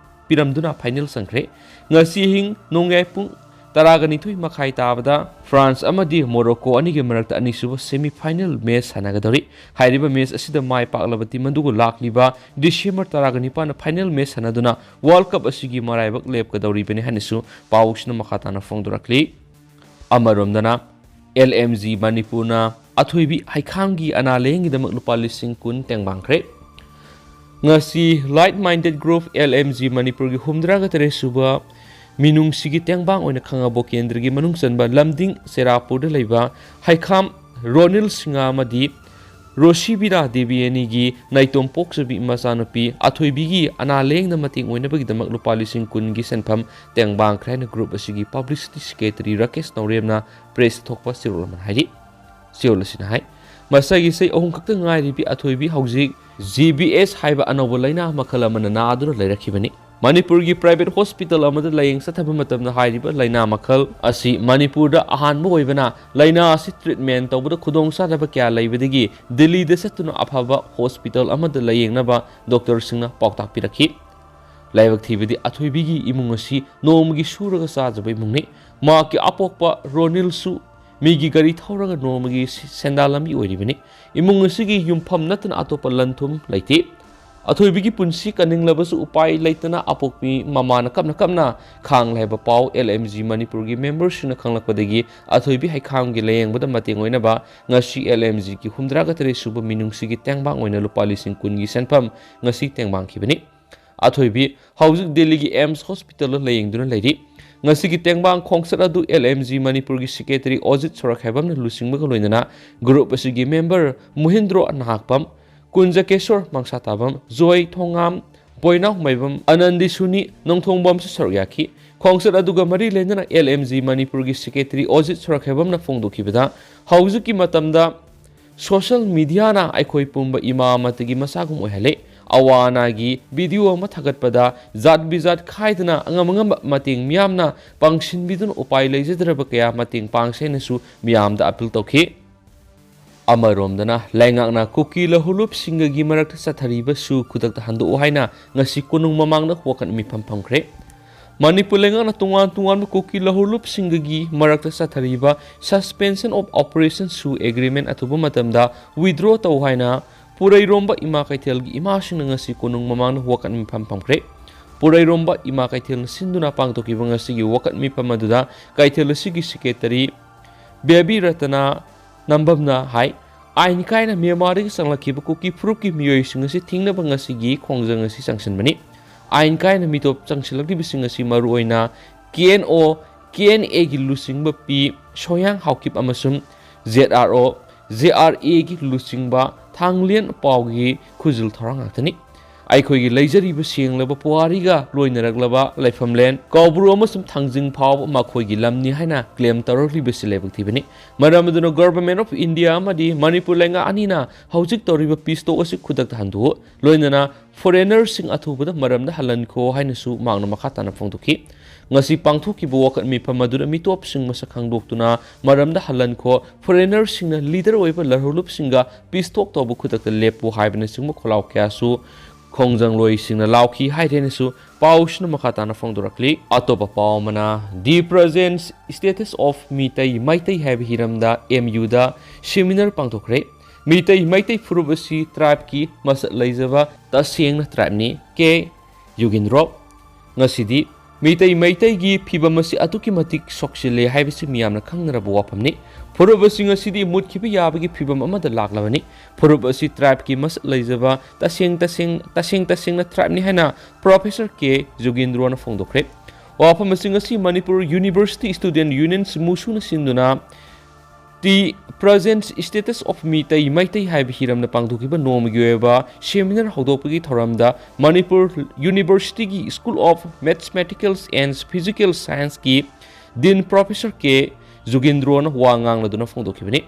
ꯄꯤꯔꯝꯗꯨꯅ ꯐꯥꯏꯅꯦꯜ ꯆꯪꯈ꯭ꯔꯦ꯫ ꯉꯁꯤ ꯑꯍꯤꯡ ꯅꯣꯡꯌꯥꯏ ꯄꯨꯡ ꯇꯔꯥꯒ ꯅꯤꯊꯣꯏ ꯃꯈꯥꯏ ꯇꯥꯕꯗ ꯐ꯭ꯔꯥꯟꯁ ꯑꯃꯗꯤ ꯃꯣꯔꯣꯀꯣ ꯑꯅꯤꯒꯤ ꯃꯔꯛꯇ ꯑꯅꯤꯁꯨꯕ ꯁꯦꯃꯤ ꯐꯥꯏꯅꯦꯜ ꯃꯦꯆ ꯁꯥꯟꯅꯒꯗꯧꯔꯤ꯫ ꯍꯥꯏꯔꯤꯕ ꯃꯦꯆ ꯑꯁꯤꯗ ꯃꯥꯏ ꯄꯥꯛꯂꯕ ꯇꯤꯝ ꯑꯗꯨꯒ ꯂꯥꯛꯂꯤꯕ ꯗꯤꯁꯦꯝꯕꯔ ꯇꯔꯥꯒ ꯅꯤꯄꯥꯟꯗ ꯐꯥꯏꯅꯦꯜ ꯃꯦꯆ ꯁꯥꯟꯅꯗꯨꯅ ꯋꯥꯔꯜ ꯀꯞ ꯑꯁꯤꯒꯤ ꯃꯔꯥꯏꯕꯛ ꯂꯦꯞꯀꯗꯧꯔꯤꯕꯅꯤ ꯍꯥꯏꯅꯁꯨ ꯄꯥꯎꯁꯤꯅ ꯃꯈꯥ ꯇꯥꯅ ꯐꯣꯡꯗꯣꯔꯛꯂꯤ꯫ ꯑꯃꯔꯣꯝꯗꯅ, ꯑꯦꯜ ꯑꯦꯝ ꯖꯤ ꯃꯅꯤꯄꯨꯔꯅ ꯑꯊꯣꯏꯕꯤ ꯍꯩꯈꯥꯝꯒꯤ ꯑꯅꯥ ꯂꯥꯌꯦꯡꯒꯤꯗꯃꯛ ꯂꯨꯄꯥ ꯂꯤꯁꯤꯡ ꯀꯨꯟ ꯇꯦꯡꯕꯥꯡꯈ꯭ꯔꯦ꯫ ꯉꯁꯤ Like Minded Group, L M G ꯃꯅꯤꯄꯨꯔꯒꯤ ꯍꯨꯝꯗ꯭ꯔꯥꯒ ꯇꯔꯦꯠ ꯁꯨꯕ ꯃꯤꯅꯨꯡꯁꯤꯒꯤ ꯇꯦꯡꯕꯥꯡ ꯑꯣꯏꯅ ꯈꯪꯉꯕꯣꯛ ꯀꯦꯟꯗ꯭ꯔꯒꯤ ꯃꯅꯨꯡ ꯆꯟꯕ ꯂꯝꯗꯤꯡ ꯆꯦꯔꯥꯄꯨꯔꯗ ꯂꯩꯕ ꯍꯩꯈꯥꯝ ꯔꯣꯅꯤꯜ ꯁꯤꯡꯍ ꯑꯃꯗꯤ ꯔꯣꯁꯤꯕꯤꯔꯥ ꯗꯦꯕꯤ ꯑꯅꯤꯒꯤ ꯅꯥꯏꯇꯣꯝ ꯄꯣꯛꯆꯕꯤ ꯃꯆꯥꯅꯨꯄꯤ ꯑꯊꯣꯏꯕꯤꯒꯤ ꯑꯅꯥ ꯂꯥꯌꯦꯡꯗ ꯃꯇꯦꯡ ꯑꯣꯏꯅꯕꯒꯤꯗꯃꯛ ꯂꯨꯄꯥ ꯂꯤꯁꯤꯡ ꯀꯨꯟꯒꯤ ꯁꯦꯟꯐꯝ ꯇꯦꯡꯕꯥꯡꯈ꯭ꯔꯦ ꯍꯥꯏꯅ ꯒ꯭ꯔꯨꯞ ꯑꯁꯤꯒꯤ ꯄꯕ꯭ꯂꯤꯁꯤꯇꯤ ꯁꯦꯀ꯭ꯔꯦꯇꯔꯤ ꯔꯥꯀꯦꯁ ꯅꯧꯔꯦꯝꯅ ꯄ꯭ꯔꯦꯁꯇ ꯊꯣꯛꯄ ꯆꯦꯔꯣꯜ ꯑꯃꯅ ꯍꯥꯏꯔꯤ꯫ ꯆꯦꯔꯣꯜ ꯑꯁꯤꯅ ꯍꯥꯏ, ꯃꯁꯥꯒꯤ ꯆꯍꯤ ꯑꯍꯨꯝ ꯈꯛꯇ ꯉꯥꯏꯔꯤꯕꯤ ꯑꯊꯣꯏꯕꯤ ꯍꯧꯖꯤꯛ ꯖꯤ ꯕꯤ ꯑꯦꯁ ꯍꯥꯏꯕ ꯑꯅꯧꯕ ꯂꯥꯏꯅꯥ ꯃꯈꯜ ꯑꯃꯅ ꯅꯥꯗꯨꯅ ꯂꯩꯔꯛꯈꯤꯕꯅꯤ꯫ ꯃꯅꯤꯄꯨꯔꯒꯤ ꯄ꯭ꯔꯥꯏꯚꯦꯠ ꯍꯣꯁꯄꯤꯇꯥꯜ ꯑꯃꯗ ꯂꯥꯌꯦꯡ ꯆꯠꯊꯕ ꯃꯇꯝꯗ ꯍꯥꯏꯔꯤꯕ ꯂꯥꯏꯅꯥ ꯃꯈꯜ ꯑꯁꯤ ꯃꯅꯤꯄꯨꯔꯗ ꯑꯍꯥꯟꯕ ꯑꯣꯏꯕꯅ ꯂꯥꯏꯅꯥ ꯑꯁꯤ ꯇ꯭ꯔꯤꯠꯃꯦꯟ ꯇꯧꯕꯗ ꯈꯨꯗꯣꯡꯆꯥꯗꯕ ꯀꯌꯥ ꯂꯩꯕꯗꯒꯤ ꯗꯤꯜꯂꯤꯗ ꯆꯠꯇꯨꯅ ꯑꯐꯕ ꯍꯣꯁꯄꯤꯇꯥꯜ ꯑꯃꯗ ꯂꯥꯌꯦꯡꯅꯕ ꯗꯣꯛꯇꯔꯁꯤꯡꯅ ꯄꯥꯎꯇꯥꯛ ꯄꯤꯔꯛꯈꯤ꯫ ꯂꯥꯏꯕꯛ ꯊꯤꯕꯗꯤ ꯑꯊꯣꯏꯕꯤꯒꯤ ꯏꯃꯨꯡ ꯑꯁꯤ ꯅꯣꯡꯃꯒꯤ ꯁꯨꯔꯒ ꯆꯥꯖꯕ ꯏꯃꯨꯡꯅꯤ꯫ ꯃꯍꯥꯛꯀꯤ ꯑꯄꯣꯛꯄ ꯔꯣꯅꯤꯜꯁꯨ ꯃꯤꯒꯤ ꯒꯥꯔꯤ ꯊꯧꯔꯒ ꯅꯣꯡꯃꯒꯤ ꯁꯤ-, ꯁꯦꯟꯗꯥꯟ ꯂꯝꯕꯤ ꯑꯣꯏꯔꯤꯕꯅꯤ꯫ ꯏꯃꯨꯡ ꯑꯁꯤꯒꯤ ꯌꯨꯝꯐꯝ ꯅꯠꯇꯅ ꯑꯇꯣꯞꯄ ꯂꯟꯊꯨꯝ ꯂꯩꯇꯦ꯫ ꯑꯊꯣꯏꯕꯤꯒꯤ ꯄꯨꯟꯁꯤ ꯀꯟꯅꯤꯡꯂꯕꯁꯨ ꯎꯄꯥꯏ ꯂꯩꯇꯅ ꯑꯄꯣꯛꯄꯤ ꯃꯃꯥꯅ ꯀꯞꯅ ꯀꯞꯅ ꯈꯥꯡꯂꯦ ꯍꯥꯏꯕ ꯄꯥꯎ ꯑꯦꯜ ꯑꯦꯝ ꯖꯤ ꯃꯅꯤꯄꯨꯔꯒꯤ ꯃꯦꯝꯕꯔꯁꯤꯡꯅ ꯈꯪꯂꯛꯄꯗꯒꯤ ꯑꯊꯣꯏꯕꯤ ꯍꯩꯈꯥꯝꯒꯤ ꯂꯥꯌꯦꯡꯕꯗ ꯃꯇꯦꯡ ꯑꯣꯏꯅꯕ ꯉꯁꯤ ꯑꯦꯜ ꯑꯦꯝ ꯖꯤꯒꯤ ꯍꯨꯝꯗ꯭ꯔꯥꯒ ꯇꯔꯦꯠ ꯁꯨꯕ ꯃꯤꯅꯨꯡꯁꯤꯒꯤ ꯇꯦꯡꯕꯥꯡ ꯑꯣꯏꯅ ꯂꯨꯄꯥ ꯂꯤꯁꯤꯡ ꯀꯨꯟꯒꯤ ꯁꯦꯟꯐꯝ ꯉꯁꯤ ꯇꯦꯡꯕꯥꯡꯈꯤꯕꯅꯤ꯫ ꯑꯊꯣꯏꯕꯤ ꯍꯧꯖꯤꯛ ꯗꯦꯜꯂꯤꯒꯤ ꯑꯦꯝꯁ ꯍꯣꯁꯄꯤꯇꯥꯜꯗ ꯂꯥꯌꯦꯡꯗꯨꯅ ꯂꯩꯔꯤ꯫ ꯉꯁꯤꯒꯤ ꯇꯦꯡꯕꯥꯡ ꯈꯣꯡꯆꯠ ꯑꯗꯨ L M G ꯃꯅꯤꯄꯨꯔꯒꯤ ꯁꯦꯀ꯭ꯔꯦꯇꯔꯤ ꯑꯣꯖꯤꯠ ꯁꯣꯔꯥꯈꯥꯏꯕꯝꯅ ꯂꯨꯆꯤꯡꯕꯒ ꯂꯣꯏꯅꯅ ꯒ꯭ꯔꯨꯞ ꯑꯁꯤꯒꯤ ꯃꯦꯝꯕꯔ ꯃꯣꯍꯤꯟꯗ꯭ꯔꯣ ꯅꯍꯥꯛꯄꯝ, ꯀꯨꯟꯖꯀꯦꯁꯣꯔ ꯃꯪꯁꯥꯇꯥꯕꯝ, ꯖꯣꯏ ꯊꯣꯉꯥꯝ, ꯕꯣꯏꯅꯥꯎꯃꯥꯏꯕꯝ, ꯑꯅꯟꯗꯤ ꯁꯨꯅꯤ, ꯅꯣꯡꯊꯣꯡꯕꯝꯁꯨ ꯁꯔꯨꯛ ꯌꯥꯈꯤ꯫ ꯈꯣꯡꯆꯠ ꯑꯗꯨꯒ ꯃꯔꯤ ꯂꯩꯅꯅ L M G ꯃꯅꯤꯄꯨꯔꯒꯤ ꯁꯦꯀ꯭ꯔꯦꯇꯔꯤ ꯑꯣꯖꯤꯠ ꯁꯣꯔꯥꯈꯥꯏꯕꯝꯅ ꯐꯣꯡꯗꯣꯛꯈꯤꯕꯗ, ꯍꯧꯖꯤꯛꯀꯤ ꯃꯇꯝꯗ ꯁꯣꯁꯤꯌꯦꯜ ꯃꯤꯗꯤꯌꯥꯅ ꯑꯩꯈꯣꯏ ꯄꯨꯝꯕ ꯏꯃꯥ ꯑꯃꯠꯇꯒꯤ ꯃꯆꯥꯒꯨꯝ ꯑꯣꯏꯍꯜꯂꯦ꯫ ꯑꯋꯥ ꯑꯅꯥꯒꯤ ꯚꯤꯗꯤꯑꯣ ꯑꯃ ꯊꯥꯒꯠꯄꯗ ꯖꯥꯠ ꯕꯤꯖꯥꯠ ꯈꯥꯏꯗꯅ ꯑꯉꯝ ꯑꯉꯝꯕ ꯃꯇꯦꯡ ꯃꯤꯌꯥꯝꯅ ꯄꯥꯡꯁꯤꯟꯕꯤꯗꯨꯅ ꯎꯄꯥꯏ ꯂꯩꯖꯗ꯭ꯔꯕ ꯀꯌꯥ ꯃꯇꯦꯡ ꯄꯥꯡꯁꯦ ꯍꯥꯏꯅꯁꯨ ꯃꯤꯌꯥꯝꯗ ꯑꯄꯤꯜ ꯇꯧꯈꯤ꯫ ꯑꯃꯔꯣꯝꯗꯅ ꯂꯩꯉꯥꯛꯅ ꯀꯨꯀꯤ ꯂꯧꯍꯧꯂꯨꯞꯁꯤꯡꯒꯒꯤ ꯃꯔꯛꯇ ꯆꯠꯊꯔꯤꯕꯁꯨ ꯈꯨꯗꯛꯇ ꯍꯟꯗꯣꯛꯎ ꯍꯥꯏꯅ ꯉꯁꯤ ꯀꯣꯅꯨꯡ ꯃꯃꯥꯡꯗ ꯋꯥꯀꯠ ꯃꯤꯐꯝ ꯐꯝꯈ꯭ꯔꯦ꯫ ꯃꯅꯤꯄꯨꯔ ꯂꯩꯉꯥꯛꯅ ꯇꯣꯉꯥꯟ ꯇꯣꯉꯥꯟꯕ ꯀꯨꯀꯤ ꯂꯧꯍꯧꯂꯨꯞꯁꯤꯡꯒꯒꯤ ꯃꯔꯛꯇ ꯆꯠꯊꯔꯤꯕ Suspension of Operation ꯁꯨ ꯑꯦꯒ꯭ꯔꯤꯃꯦꯟ ꯑꯊꯨꯕ ꯃꯇꯝꯗ ꯋꯤꯗ꯭ꯔꯣ ꯇꯧ ꯍꯥꯏꯅ ꯄꯨꯔꯩꯔꯣꯝꯕ ꯏꯃꯥ ꯀꯩꯊꯦꯜꯒꯤ ꯏꯃꯥꯁꯤꯡꯅ ꯉꯁꯤ ꯀꯣꯅꯨꯡ ꯃꯃꯥꯡꯗ ꯋꯥꯀꯠ ꯃꯤꯐꯝ ꯐꯝꯈ꯭ꯔꯦ꯫ ꯄꯨꯔꯩꯔꯣꯝꯕ ꯏꯃꯥ ꯀꯩꯊꯦꯜꯅ ꯁꯤꯟꯗꯨꯅ ꯄꯥꯡꯊꯣꯛꯈꯤꯕ ꯉꯁꯤꯒꯤ ꯋꯥꯀꯠ ꯃꯤꯐꯝ ꯑꯗꯨꯗ ꯀꯩꯊꯦꯜ ꯑꯁꯤꯒꯤ ꯁꯦꯀ꯭ꯔꯦꯇꯔꯤ ꯕꯦꯕꯤ ꯔꯇꯅꯥ ꯅꯝꯕꯝꯅ ꯍꯥꯏ, ꯑꯥꯏꯟ ꯀꯥꯏꯅ ꯃ꯭ꯌꯥꯟꯃꯥꯔꯗꯒꯤ ꯆꯪꯂꯛꯈꯤꯕ ꯀꯨꯀꯤ ꯐꯨꯔꯨꯞꯀꯤ ꯃꯤꯑꯣꯏꯁꯤꯡ ꯑꯁꯤ ꯊꯤꯡꯅꯕ ꯉꯁꯤꯒꯤ ꯈꯣꯡꯖꯪ ꯑꯁꯤ ꯆꯪꯁꯤꯟꯕꯅꯤ꯫ ꯑꯥꯏꯟ ꯀꯥꯏꯅ ꯃꯤꯇꯣꯞ ꯆꯪꯁꯤꯜꯂꯛꯂꯤꯕꯁꯤꯡ ꯑꯁꯤ ꯃꯔꯨꯑꯣꯏꯅ K N O, K N Aꯒꯤ ꯂꯨꯆꯤꯡꯕ ꯄꯤ ꯁꯣꯌꯥꯡ ꯍꯥꯎꯀꯤꯞ ꯑꯃꯁꯨꯡ Z R O, Z R Aꯒꯤ ꯂꯨꯆꯤꯡꯕ ꯊꯥꯡꯂꯦꯟ ꯄꯥꯎꯒꯤ ꯈꯨꯖꯤꯜ ꯊꯧꯔꯥꯡ ꯉꯥꯛꯇꯅꯤ꯫ ꯑꯩꯈꯣꯏꯒꯤ ꯂꯩꯖꯔꯤꯕ ꯁꯦꯡꯂꯕ ꯄꯨꯋꯥꯔꯤꯒ ꯂꯣꯏꯅꯔꯛꯂꯕ ꯂꯩꯐꯝꯂꯦꯟ, ꯀꯧꯕ꯭ꯔꯨ ꯑꯃꯁꯨꯡ ꯊꯥꯡꯖꯤꯡ ꯐꯥꯎꯕ ꯃꯈꯣꯏꯒꯤ ꯂꯝꯅꯤ ꯍꯥꯏꯅ ꯀ꯭ꯂꯦꯝ ꯇꯧꯔꯛꯂꯤꯕꯁꯤ ꯂꯥꯏꯕꯛ ꯊꯤꯕꯅꯤ꯫ ꯃꯔꯝ ꯑꯗꯨꯅ Government of India ꯑꯃꯗꯤ ꯃꯅꯤꯄꯨꯔ ꯂꯩꯉꯥꯛ ꯑꯅꯤꯅ ꯍꯧꯖꯤꯛ ꯇꯧꯔꯤꯕ ꯄꯤꯁ ꯇꯣꯛ ꯑꯁꯤ ꯈꯨꯗꯛꯇ ꯍꯟꯗꯣꯛꯎ꯫ ꯂꯣꯏꯅꯅ ꯐꯣꯔꯦꯅꯔꯁꯤꯡ ꯑꯊꯨꯕꯗ ꯃꯔꯝꯗ ꯍꯜꯍꯟꯈꯣ ꯍꯥꯏꯅꯁꯨ ꯃꯍꯥꯛꯅ ꯃꯈꯥ ꯇꯥꯅ ꯐꯣꯡꯗꯣꯛꯈꯤ꯫ ꯉꯁꯤ ꯄꯥꯡꯊꯣꯛꯈꯤꯕ ꯋꯥꯀꯠ ꯃꯤꯐꯝ ꯑꯗꯨꯗ ꯃꯤꯇꯣꯞꯁꯤꯡ ꯃꯁꯛ ꯈꯪꯗꯣꯛꯇꯨꯅ ꯃꯔꯝꯗ ꯍꯜꯍꯟꯈꯣ, ꯐꯣꯔꯦꯅꯔꯁꯤꯡꯅ ꯂꯤꯗꯔ ꯑꯣꯏꯕ ꯂꯧꯍꯧꯂꯨꯞꯁꯤꯡꯒ ꯄꯤꯁ ꯇꯣꯛ ꯇꯧꯕ ꯈꯨꯗꯛꯇ ꯂꯦꯞꯄꯨ ꯍꯥꯏꯕꯅꯆꯤꯡꯕ ꯈꯣꯜꯂꯥꯎ ꯀꯌꯥꯁꯨ ꯈꯣꯡꯖꯪꯂꯣꯏꯁꯤꯡꯅ ꯂꯥꯎꯈꯤ ꯍꯥꯏꯔꯦꯅꯁꯨ ꯄꯥꯎꯁꯤꯅ ꯃꯈꯥ ꯇꯥꯅ ꯐꯣꯡꯗꯣꯔꯛꯂꯤ꯫ ꯑꯇꯣꯞꯄ ꯄꯥꯎ ꯑꯃꯅ, The Present Status of Meitei, Meitei ꯍꯥꯏꯕ ꯍꯤꯔꯝꯗ M Uꯗ ꯁꯦꯃꯤꯅꯥꯔ ꯄꯥꯡꯊꯣꯛꯈ꯭ꯔꯦ꯫ ꯃꯤꯇꯩ, ꯃꯩꯇꯩ ꯐꯨꯔꯨꯞ ꯑꯁꯤ ꯇ꯭ꯔꯥꯏꯕꯀꯤ ꯃꯁꯛ ꯂꯩꯖꯕ ꯇꯁꯦꯡꯅ ꯇ꯭ꯔꯥꯏꯕꯅꯤ꯫ ꯀꯦ ꯌꯨꯒꯦꯟꯗ꯭ꯔꯣ꯫ ꯉꯁꯤꯗꯤ ꯃꯤꯇꯩ, ꯃꯩꯇꯩꯒꯤ ꯐꯤꯕꯝ ꯑꯁꯤ ꯑꯗꯨꯛꯀꯤ ꯃꯇꯤꯛ ꯁꯣꯛꯆꯤꯜꯂꯦ ꯍꯥꯏꯕꯁꯤ ꯃꯤꯌꯥꯝꯅ ꯈꯪꯅꯔꯕ ꯋꯥꯐꯝꯅꯤ꯫ ꯐꯨꯔꯨꯞ ꯑꯁꯤ ꯉꯁꯤꯗꯤ ꯃꯨꯠꯈꯤꯕ ꯌꯥꯕꯒꯤ ꯐꯤꯕꯝ ꯑꯃꯗ ꯂꯥꯛꯂꯕꯅꯤ꯫ ꯐꯨꯔꯨꯞ ꯑꯁꯤ ꯇ꯭ꯔꯥꯏꯕꯀꯤ ꯃꯁꯛ ꯂꯩꯖꯕ ꯇꯁꯦꯡ ꯇꯁꯦꯡ, ꯇꯁꯦꯡ ꯇꯁꯦꯡꯅ ꯇ꯭ꯔꯥꯏꯕꯅꯤ ꯍꯥꯏꯅ ꯄ꯭ꯔꯣꯐꯦꯁꯔ ꯀꯦ ꯌꯨꯒꯦꯟꯗ꯭ꯔꯣꯅ ꯐꯣꯡꯗꯣꯛꯈ꯭ꯔꯦ꯫ ꯋꯥꯐꯝ ꯑꯁꯤ ꯉꯁꯤ ꯃꯅꯤꯄꯨꯔ University Student Union ꯃꯨꯁꯨꯅ ꯁꯤꯟꯗꯨꯅ The Present Status of Meitei Meitei ꯍꯥꯏꯕ ꯍꯤꯔꯝꯗ ꯄꯥꯡꯊꯣꯛꯈꯤꯕ ꯅꯣꯡꯃꯒꯤ ꯑꯣꯏꯕ ꯁꯦꯃꯤꯅꯥꯔ ꯍꯧꯗꯣꯛꯄꯒꯤ ꯊꯧꯔꯝꯗ ꯃꯅꯤꯄꯨꯔ University ꯒꯤ School of Mathematical and Physical Science ꯀꯤ Dean Professor ꯀꯦ ꯖꯨꯒꯤꯟꯗ꯭ꯔꯣꯅ ꯋꯥ ꯉꯥꯡꯂꯗꯨꯅ ꯐꯣꯡꯗꯣꯛꯈꯤꯕꯅꯤ꯫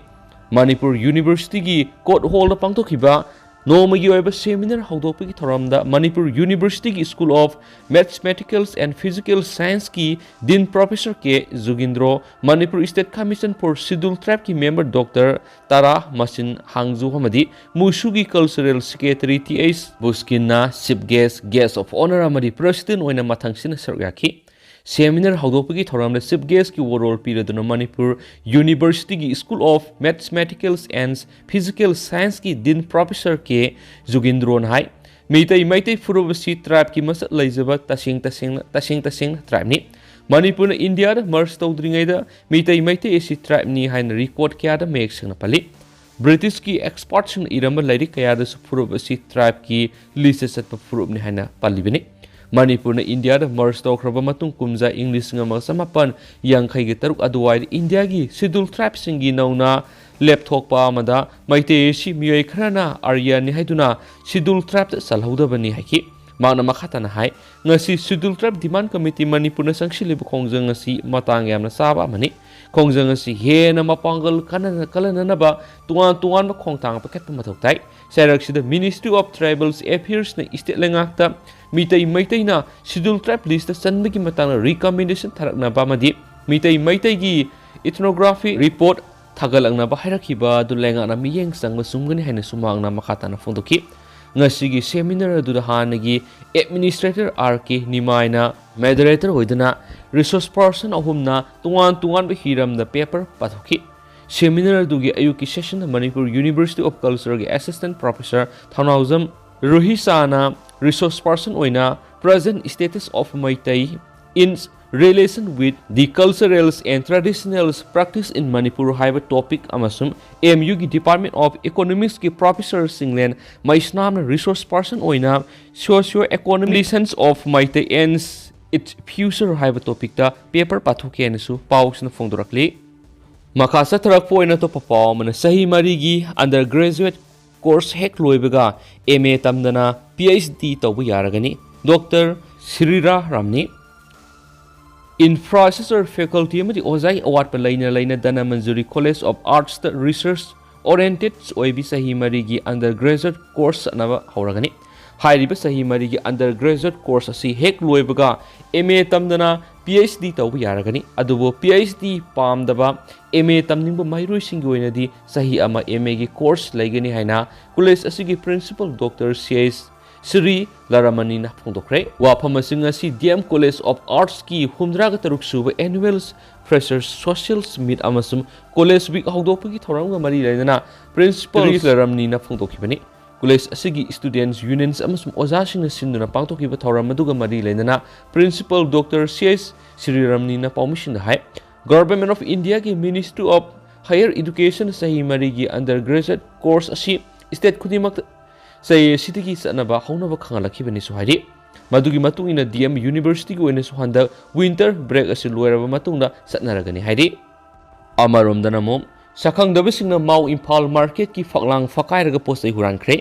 ꯃꯅꯤꯄꯨꯔ University ꯒꯤ Court Hall ꯗ ꯄꯥꯡꯊꯣꯛꯈꯤꯕ ꯅꯣꯡꯃꯒꯤ ꯑꯣꯏꯕ ꯁꯦꯃꯤꯅꯥꯔ ꯍꯧꯗꯣꯛꯄꯒꯤ ꯊꯧꯔꯝꯗ ꯃꯅꯤꯄꯨꯔ University ꯒꯤ School of Mathematical and Physical Science ꯀꯤ Dean Professor K ꯖꯨꯒꯤꯟꯗ꯭ꯔꯣ, Manipur State Commission for Scheduled Tribe ꯀꯤ member Doctor ꯇꯥꯔꯥ ꯃꯁꯤꯟ ꯍꯥꯡꯖꯨ ꯑꯃꯗꯤ ꯃꯨꯁꯨꯒꯤ Cultural Secretary ꯇꯤ ꯑꯩꯆ ꯕꯨꯁꯀꯤꯟꯅ Chief Guest, Guest of Honour ꯑꯃꯗꯤ President ꯑꯣꯏꯅ ꯃꯊꯪꯁꯤꯠꯅ ꯁꯔꯨꯛ ꯌꯥꯈꯤ꯫ ꯁꯦꯃꯤꯅꯥꯔ ꯍꯧꯗꯣꯛꯄꯒꯤ ꯊꯧꯔꯝꯗ Chief Guest ꯀꯤ ꯋꯥꯔꯣꯜ ꯄꯤꯔꯗꯨꯅ ꯃꯅꯤꯄꯨꯔ University ꯒꯤ School of Mathematical and Physical Science ꯀꯤ Dean Professor ꯀꯦ ꯖꯨꯒꯤꯟꯗ꯭ꯔꯣꯅ ꯍꯥꯏ, ꯃꯤꯇꯩ ꯃꯩꯇꯩ ꯐꯨꯔꯨꯞ ꯑꯁꯤ tribe ꯀꯤ ꯃꯁꯛ ꯂꯩꯖꯕ ꯇꯁꯦꯡ ꯇꯁꯦꯡꯅ, ꯇꯁꯦꯡ ꯇꯁꯦꯡꯅ tribe ꯅꯤ꯫ ꯃꯅꯤꯄꯨꯔꯅ ꯏꯟꯗꯤꯌꯥꯗ merge ꯇꯧꯗ꯭ꯔꯤꯉꯩꯗ ꯃꯤꯇꯩ ꯃꯩꯇꯩ ꯑꯁꯤ tribe ꯅꯤ ꯍꯥꯏꯅ record ꯀꯌꯥꯗ ꯃꯌꯦꯛ ꯁꯦꯡꯅ ꯄꯜꯂꯤ꯫ British ꯀꯤ expert ꯁꯤꯡꯅ ꯏꯔꯝꯕ ꯂꯥꯏꯔꯤꯛ ꯀꯌꯥꯗꯁꯨ ꯐꯨꯔꯨꯞ ꯑꯁꯤ tribe ꯀꯤ list ꯇ ꯆꯠꯄ ꯐꯨꯔꯨꯞꯅꯤ ꯍꯥꯏꯅ ꯄꯜꯂꯤꯕꯅꯤ꯫ ꯃꯅꯤꯄꯨꯔꯅ ꯏꯟꯗꯤꯌꯥꯗ merge ꯇꯧꯈ꯭ꯔꯕ ꯃꯇꯨꯡ ꯀꯨꯝꯖꯥ ꯏꯪ ꯂꯤꯁꯤꯡ ꯑꯃꯒ ꯆꯃꯥꯄꯟ ꯌꯥꯡꯈꯩꯒ ꯇꯔꯨꯛ ꯑꯗꯨꯋꯥꯏꯗ ꯏꯟꯗꯤꯌꯥꯒꯤ Scheduled Tribe ꯁꯤꯡꯒꯤ ꯅꯧꯅ ꯂꯦꯞꯊꯣꯛꯄ ꯑꯃꯗ ꯃꯩꯇꯩ ꯑꯁꯤ ꯃꯤꯑꯣꯏ ꯈꯔꯅ ꯑꯥꯔꯌꯥꯅꯤ ꯍꯥꯏꯗꯨꯅ Scheduled Tribe ꯇ ꯆꯜꯍꯧꯗꯕꯅꯤ ꯍꯥꯏꯈꯤ꯫ ꯃꯍꯥꯛꯅ ꯃꯈꯥ ꯇꯥꯅ ꯍꯥꯏ, ꯉꯁꯤ Scheduled Tribe Demand Committee ꯃꯅꯤꯄꯨꯔꯅ ꯆꯪꯁꯤꯜꯂꯤꯕ ꯈꯣꯡꯖꯪ ꯑꯁꯤ ꯃꯇꯥꯡ ꯌꯥꯝꯅ ꯆꯥꯕ ꯑꯃꯅꯤ꯫ ꯈꯣꯡꯖꯪ ꯑꯁꯤ ꯍꯦꯟꯅ ꯃꯄꯥꯡꯒꯜ ꯀꯟꯅ-, ꯀꯜꯍꯟꯅꯅꯕ ꯇꯣꯉꯥꯟ ꯇꯣꯉꯥꯟꯕ ꯈꯣꯡꯊꯥꯡ ꯄꯥꯏꯈꯠꯄ ꯃꯊꯧ ꯇꯥꯏ꯫ ꯆꯩꯔꯛꯁꯤꯗ Ministry of Tribals Affairs ꯅ state ꯂꯩꯉꯥꯛꯇ Meitei ꯃꯩꯇꯩꯅ Scheduled Tribe list ꯇ ꯆꯟꯕꯒꯤ ꯃꯇꯥꯡꯗ recommendation ꯊꯥꯔꯛꯅꯕ ꯑꯃꯗꯤ ꯃꯤꯇꯩ ꯃꯩꯇꯩꯒꯤ ethnography report ꯊꯥꯒꯠꯂꯛꯅꯕ ꯍꯥꯏꯔꯛꯈꯤꯕ ꯑꯗꯨ ꯂꯩꯉꯥꯛꯅ ꯃꯤꯠꯌꯦꯡ ꯆꯪꯕ ꯆꯨꯝꯒꯅꯤ ꯍꯥꯏꯅꯁꯨ ꯃꯍꯥꯛꯅ ꯃꯈꯥ ꯇꯥꯅ ꯐꯣꯡꯗꯣꯛꯈꯤ꯫ ꯉꯁꯤꯒꯤ seminar ꯑꯗꯨꯗ ꯍꯥꯟꯅꯒꯤ Administrator ꯑꯥꯔ ꯀꯦ ꯅꯤꯃꯥꯏꯅ moderator ꯑꯣꯏꯗꯨꯅ resource person ꯑꯍꯨꯝꯅ ꯇꯣꯉꯥꯟ ꯇꯣꯉꯥꯟꯕ ꯍꯤꯔꯝꯗ paper ꯄꯥꯊꯣꯛꯈꯤ꯫ Seminar ꯑꯗꯨꯒꯤ ꯑꯌꯨꯛꯀꯤ session the Manipur University of Culture ꯒꯤ Assistant Professor ꯊꯧꯅꯥꯎꯖꯝ ꯔꯨꯍꯤꯁꯥꯅ resource person ꯑꯣꯏꯅ Present Status of Meitei in Relation with the Cultural and Traditional Practice in Manipur ꯍꯥꯏꯕ topic ꯑꯃꯁꯨꯡ ꯑꯦꯝ ꯌꯨ ꯒꯤ Department of Economics ꯀꯤ Professor ꯁꯤꯡꯂꯦꯟ ꯃꯩꯁꯅꯥꯝꯅ resource person ꯑꯣꯏꯅ Socio Economic Relations of Meitei and Its Future ꯍꯥꯏꯕ ꯇꯣꯄꯤꯛꯇ paper ꯄꯥꯊꯣꯛꯀꯦ ꯍꯥꯏꯅꯁꯨ ꯄꯥꯎꯁꯤꯅ ꯐꯣꯡꯗꯣꯔꯛꯂꯤ꯫ ꯃꯈꯥ ꯆꯠꯊꯔꯛꯄ ꯑꯣꯏꯅ ꯑꯇꯣꯞꯄ ꯄꯥꯎ ꯑꯃꯅ, ꯆꯍꯤ ꯃꯔꯤꯒꯤ ꯑꯟꯗꯔ ꯒ꯭ꯔꯦꯖꯨꯑꯦꯠ ꯀꯣꯔꯁ ꯍꯦꯛ ꯂꯣꯏꯕꯒ M A ꯇꯝꯗꯅ P H D ꯇꯧꯕ ꯌꯥꯔꯒꯅꯤ꯫ ꯗꯣꯛꯇꯔ ꯁ꯭ꯔꯤꯔꯥ ꯔꯥꯝꯅꯤ꯫ ꯏꯟꯐ꯭ꯔꯥꯁ꯭ꯇ꯭ꯔꯛꯆꯔ ꯐꯦꯀꯜꯇꯤ ꯑꯃꯗꯤ ꯑꯣꯖꯥꯒꯤ ꯑꯋꯥꯠꯄ ꯂꯩꯅ ꯂꯩꯅ Dhanamanjuri college of ꯑꯥꯔꯠꯁꯇ research oriented ꯑꯣꯏꯕꯤ ꯆꯍꯤ ꯃꯔꯤꯒꯤ ꯑꯟꯗꯔ ꯒ꯭ꯔꯦꯖꯨꯑꯦꯠ ꯀꯣꯔꯁ ꯆꯠꯅꯕ ꯍꯧꯔꯒꯅꯤ꯫ ꯍꯥꯏꯔꯤꯕ ꯆꯍꯤ ꯃꯔꯤꯒꯤ ꯑꯟꯗꯔ ꯒ꯭ꯔꯦꯖꯨꯑꯦꯠ ꯀꯣꯔꯁ ꯑꯁꯤ ꯍꯦꯛ ꯂꯣꯏꯕꯒ M A ꯇꯝꯗꯅ P H D ꯇꯧꯕ ꯌꯥꯔꯒꯅꯤ꯫ ꯑꯗꯨꯕꯨ ꯄꯤ ꯑꯩꯆ ꯗꯤ ꯄꯥꯝꯗꯕ ꯑꯦꯝ ꯑꯦ ꯇꯝꯅꯤꯡꯕ ꯃꯍꯩꯔꯣꯏꯁꯤꯡꯒꯤ ꯑꯣꯏꯅꯗꯤ ꯆꯍꯤ ꯑꯃ ꯑꯦꯝ ꯑꯦꯒꯤ ꯀꯣꯔꯁ ꯂꯩꯒꯅꯤ ꯍꯥꯏꯅ ꯀꯣꯂꯦꯖ ꯑꯁꯤꯒꯤ ꯄ꯭ꯔꯤꯟꯁꯤꯄꯜ ꯗꯣꯛꯇꯔ ꯁꯤ ꯑꯩꯆ ꯁ꯭ꯔꯤ ꯂꯔꯃꯅꯤꯅ ꯐꯣꯡꯗꯣꯛꯈ꯭ꯔꯦ꯫ ꯋꯥꯐꯝꯁꯤꯡ ꯑꯁꯤ ꯗꯤ ꯑꯦꯝ ꯀꯣꯂꯦꯖ ꯑꯣꯐ ꯑꯥꯔꯠꯁꯀꯤ ꯍꯨꯝꯗ꯭ꯔꯥꯒ ꯇꯔꯨꯛ ꯁꯨꯕ ꯑꯦꯅꯨꯑꯦꯜ ꯐ꯭ꯔꯦꯁꯔꯁ ꯁꯣꯁꯤꯌꯦꯜ ꯃꯤꯠ ꯑꯃꯁꯨꯡ ꯀꯣꯂꯦꯖ ꯋꯤꯛ ꯍꯧꯗꯣꯛꯄꯒꯤ ꯊꯧꯔꯝꯒ ꯃꯔꯤ ꯂꯩꯅꯅ ꯄ꯭ꯔꯤꯟꯁꯤꯄꯜ ꯁ꯭ꯔꯤ ꯂꯔꯃꯅꯤꯅ ꯐꯣꯡꯗꯣꯛꯈꯤꯕꯅꯤ꯫ ꯀꯣꯂꯦꯖ ꯑꯁꯤꯒꯤ ꯁ꯭ꯇꯨꯗꯦꯟꯠꯁ ꯌꯨꯅꯤꯌꯟꯁ ꯑꯃꯁꯨꯡ ꯑꯣꯖꯥꯁꯤꯡꯅ ꯁꯤꯟꯗꯨꯅ ꯄꯥꯡꯊꯣꯛꯈꯤꯕ ꯊꯧꯔꯝ ꯑꯗꯨꯒ ꯃꯔꯤ ꯂꯩꯅꯅ ꯄ꯭ꯔꯤꯟꯁꯤꯄꯜ ꯗꯣꯛꯇꯔ ꯁꯤ ꯑꯩꯆ ꯁ꯭ꯔꯤ ꯂꯔꯃꯅꯤꯅ ꯄꯥꯎꯃꯤꯁꯤꯡꯗ ꯍꯥꯏ, ꯒꯚꯔꯟꯃꯦꯟꯠ ꯑꯣꯐ ꯏꯟꯗꯤꯌꯥꯒꯤ ꯃꯤꯅꯤꯁꯇ꯭ꯔꯤ ꯑꯣꯐ ꯍꯥꯌꯔ ꯏꯗꯨꯀꯦꯁꯟ ꯆꯍꯤ ꯃꯔꯤꯒꯤ ꯑꯟꯗꯔ ꯒ꯭ꯔꯦꯖꯨꯑꯦꯠ ꯀꯣꯔꯁ ꯑꯁꯤ ꯁ꯭ꯇꯦꯠ ꯈꯨꯗꯤꯡꯃꯛꯇ ꯆꯍꯤ ꯑꯁꯤꯗꯒꯤ ꯆꯠꯅꯕ ꯍꯧꯅꯕ ꯈꯪꯍꯜꯂꯛꯈꯤꯕꯅꯤꯁꯨ ꯍꯥꯏꯔꯤ꯫ ꯃꯗꯨꯒꯤ ꯃꯇꯨꯡ ꯏꯟꯅ ꯗꯤ ꯑꯦꯝ ꯌꯨꯅꯤꯚꯔꯁꯤꯇꯤꯒꯤ ꯑꯣꯏꯅꯁꯨ ꯍꯟꯗꯛ ꯋꯤꯟꯇꯔ ꯕ꯭ꯔꯦꯛ ꯑꯁꯤ ꯂꯣꯏꯔꯕ ꯃꯇꯨꯡꯗ ꯆꯠꯅꯔꯒꯅꯤ ꯍꯥꯏꯔꯤ꯫ ꯑꯃꯔꯣꯝꯗꯅ ꯑꯃꯨꯛ ꯁꯛꯈꯪꯗꯕꯁꯤꯡꯅ ꯃꯥꯎ ꯏꯝꯐꯥꯜ ꯃꯥꯔꯀꯦꯠꯀꯤ ꯐꯛꯂꯥꯡ ꯐꯛꯀꯥꯏꯔꯒ ꯄꯣꯠ ꯆꯩ ꯍꯨꯔꯥꯟꯈ꯭ꯔꯦ꯫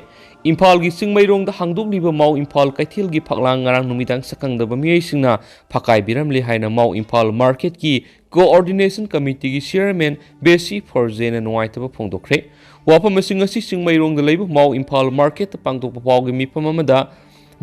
ꯏꯝꯐꯥꯜꯒꯤ ꯆꯤꯡꯃꯩꯔꯣꯡꯗ ꯍꯥꯡꯗꯣꯛꯂꯤꯕ ꯃꯥꯎ ꯏꯝꯐꯥꯜ ꯀꯩꯊꯦꯜꯒꯤ ꯐꯛꯂꯥꯡ ꯉꯔꯥꯡ ꯅꯨꯃꯤꯗꯥꯡ ꯁꯛꯈꯪꯗꯕ ꯃꯤꯑꯣꯏꯁꯤꯡꯅ ꯐꯛꯀꯥꯏꯕꯤꯔꯝꯂꯦ ꯍꯥꯏꯅ ꯃꯥꯎ ꯏꯝꯐꯥꯜ ꯃꯥꯔꯀꯦꯠꯀꯤ ꯀꯣꯑꯣꯔꯗꯤꯅꯦꯁꯟ ꯀꯃꯤꯇꯤꯒꯤ ꯆꯤꯌꯔꯃꯦꯟ ꯕꯦꯁꯤ ꯐꯣꯔꯖꯦꯅ ꯅꯨꯡꯉꯥꯏꯇꯕ ꯐꯣꯡꯗꯣꯛꯈ꯭ꯔꯦ꯫ ꯋꯥꯐꯝꯁꯤꯡ ꯑꯁꯤ ꯆꯤꯡꯃꯩꯔꯣꯡꯗ ꯂꯩꯕ ꯃꯥꯎ ꯏꯝꯐꯥꯜ ꯃꯥꯔꯀꯦꯠꯇ ꯄꯥꯡꯊꯣꯛꯄ ꯄꯥꯎꯒꯤ ꯃꯤꯐꯝ ꯑꯃꯗ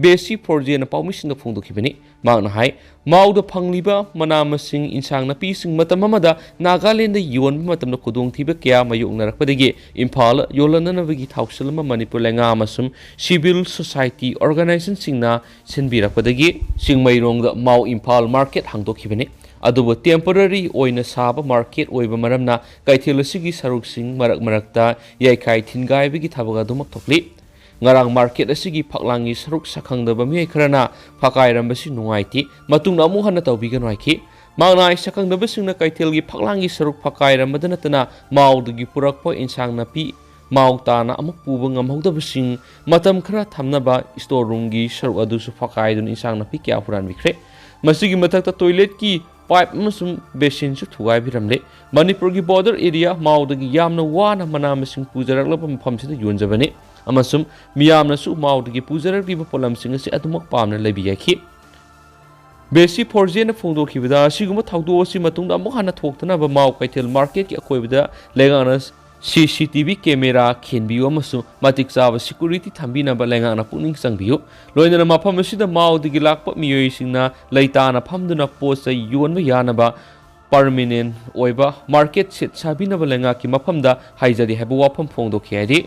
ꯕꯦꯁꯤ ꯐꯣꯔꯖꯦꯅ ꯄꯥꯎꯃꯤꯁꯤꯡꯗ ꯐꯣꯡꯗꯣꯛꯈꯤꯕꯅꯤ꯫ ꯃꯍꯥꯛꯅ ꯍꯥꯏ, ꯃꯥꯎꯗ ꯐꯪꯂꯤꯕ ꯃꯅꯥ ꯃꯁꯤꯡ, ꯏꯟꯁꯥꯡ ꯅꯥꯄꯤꯁꯤꯡ ꯃꯇꯝ ꯑꯃꯗ ꯅꯥꯒꯥꯂꯦꯟꯗ ꯌꯣꯟꯕ ꯃꯇꯝꯗ ꯈꯨꯗꯣꯡꯊꯤꯕ ꯀꯌꯥ ꯃꯥꯌꯣꯛꯅꯔꯛꯄꯗꯒꯤ ꯏꯝꯐꯥꯜ ꯌꯣꯜꯍꯟꯅꯅꯕꯒꯤ ꯊꯧꯁꯤꯜ ꯑꯃ ꯃꯅꯤꯄꯨꯔ ꯂꯩꯉꯥꯛ ꯑꯃꯁꯨꯡ ꯁꯤꯚꯤꯜ ꯁꯣꯁꯥꯏꯇꯤ ꯑꯣꯔꯒꯅꯥꯏꯖꯦꯁꯟꯁꯤꯡꯅ ꯁꯤꯟꯕꯤꯔꯛꯄꯗꯒꯤ ꯆꯤꯡꯃꯩꯔꯣꯡꯗ ꯃꯥꯎ ꯏꯝꯐꯥꯜ ꯃꯥꯔꯀꯦꯠ ꯍꯥꯡꯗꯣꯛꯈꯤꯕꯅꯤ꯫ ꯑꯗꯨꯕꯨ ꯇꯦꯝꯄꯣꯔꯔꯤ ꯑꯣꯏꯅ ꯁꯥꯕ ꯃꯥꯔꯀꯦꯠ ꯑꯣꯏꯕ ꯃꯔꯝꯅ ꯀꯩꯊꯦꯜ ꯑꯁꯤꯒꯤ ꯁꯔꯨꯛꯁꯤꯡ ꯃꯔꯛ ꯃꯔꯛꯇ ꯌꯩꯈꯥꯏ ꯊꯤꯟꯒꯥꯏꯕꯒꯤ ꯊꯕꯛ ꯑꯗꯨꯃꯛ ꯊꯣꯛꯂꯤ꯫ ꯉꯔꯥꯡ ꯃꯥꯔꯀꯦꯠ ꯑꯁꯤꯒꯤ ꯐꯛꯂꯥꯡꯒꯤ ꯁꯔꯨꯛ ꯁꯛꯈꯪꯗꯕ ꯃꯤꯑꯣꯏ ꯈꯔꯅ ꯐꯛꯀꯥꯏꯔꯝꯕꯁꯤ ꯅꯨꯡꯉꯥꯏꯇꯦ, ꯃꯇꯨꯡꯗ ꯑꯃꯨꯛ ꯍꯟꯅ ꯇꯧꯕꯤꯒꯅꯨ ꯍꯥꯏꯈꯤ꯫ ꯃꯍꯥꯛꯅ ꯍꯥꯏ, ꯁꯛꯈꯪꯗꯕꯁꯤꯡꯅ ꯀꯩꯊꯦꯜꯒꯤ ꯐꯛꯂꯥꯡꯒꯤ ꯁꯔꯨꯛ ꯐꯛꯀꯥꯏꯔꯝꯕꯗ ꯅꯠꯇꯅ ꯃꯥꯎꯗꯒꯤ ꯄꯨꯔꯛꯄ ꯏꯟꯁꯥꯡ ꯅꯥꯄꯤ ꯃꯥꯎ ꯇꯥꯅ ꯑꯃꯨꯛ ꯄꯨꯕ ꯉꯝꯍꯧꯗꯕꯁꯤꯡ ꯃꯇꯝ ꯈꯔ ꯊꯝꯅꯕ ꯁ꯭ꯇꯣꯔ ꯔꯨꯝꯒꯤ ꯁꯔꯨꯛ ꯑꯗꯨꯁꯨ ꯐꯛꯀꯥꯏꯗꯨꯅ ꯏꯟꯁꯥꯡ ꯅꯥꯄꯤ ꯀꯌꯥ ꯍꯨꯔꯥꯟꯕꯤꯈ꯭ꯔꯦ꯫ ꯃꯁꯤꯒꯤ ꯃꯊꯛꯇ toiletꯀꯤ pipe ꯑꯃꯁꯨꯡ basinꯁꯨ ꯊꯨꯒꯥꯏꯕꯤꯔꯝꯂꯦ꯫ ꯃꯅꯤꯄꯨꯔꯒꯤ border area ꯃꯥꯎꯗꯒꯤ ꯌꯥꯝꯅ ꯋꯥꯅ ꯃꯅꯥ ꯃꯁꯤꯡ ꯄꯨꯖꯔꯛꯂꯕ ꯃꯐꯝꯁꯤꯗ ꯌꯣꯟꯖꯕꯅꯤ ꯑꯃꯁꯨꯡ ꯃꯤꯌꯥꯝꯅꯁꯨ ꯃꯥꯎꯗꯒꯤ ꯄꯨꯖꯔꯛꯂꯤꯕ ꯄꯣꯠꯂꯝꯁꯤꯡ ꯑꯁꯤ ꯑꯗꯨꯃꯛ ꯄꯥꯝꯅ ꯂꯩꯕꯤꯔꯛꯈꯤ꯫ ꯕꯦꯁꯤ ꯐꯣꯔꯖꯦꯅ ꯐꯣꯡꯗꯣꯛꯈꯤꯕꯗ, ꯑꯁꯤꯒꯨꯝꯕ ꯊꯧꯗꯣꯛ ꯑꯁꯤ ꯃꯇꯨꯡꯗ ꯑꯃꯨꯛ ꯍꯟꯅ ꯊꯣꯛꯇꯅꯕ ꯃꯥꯎ ꯀꯩꯊꯦꯜ marketꯀꯤ ꯑꯀꯣꯏꯕꯗ ꯂꯩꯉꯥꯛꯅ C C T V camera ꯈꯤꯟꯕꯤꯌꯨ ꯑꯃꯁꯨꯡ ꯃꯇꯤꯛ ꯆꯥꯕ security ꯊꯝꯕꯤꯅꯕ ꯂꯩꯉꯥꯛꯅ ꯄꯨꯛꯅꯤꯡ ꯆꯪꯕꯤꯌꯨ꯫ ꯂꯣꯏꯅꯅ ꯃꯐꯝ ꯑꯁꯤꯗ ꯃꯥꯎꯗꯒꯤ ꯂꯥꯛꯄ ꯃꯤꯑꯣꯏꯁꯤꯡꯅ ꯂꯩꯇꯥꯅ ꯐꯝꯗꯨꯅ ꯄꯣꯠ ꯆꯩ ꯌꯣꯟꯕ ꯌꯥꯅꯕ permanent ꯑꯣꯏꯕ market shed ꯁꯥꯕꯤꯅꯕ ꯂꯩꯉꯥꯛꯀꯤ ꯃꯐꯝꯗ ꯍꯥꯏꯖꯔꯤ ꯍꯥꯏꯕ ꯋꯥꯐꯝ ꯐꯣꯡꯗꯣꯛꯈꯤ ꯍꯥꯏꯔꯤ꯫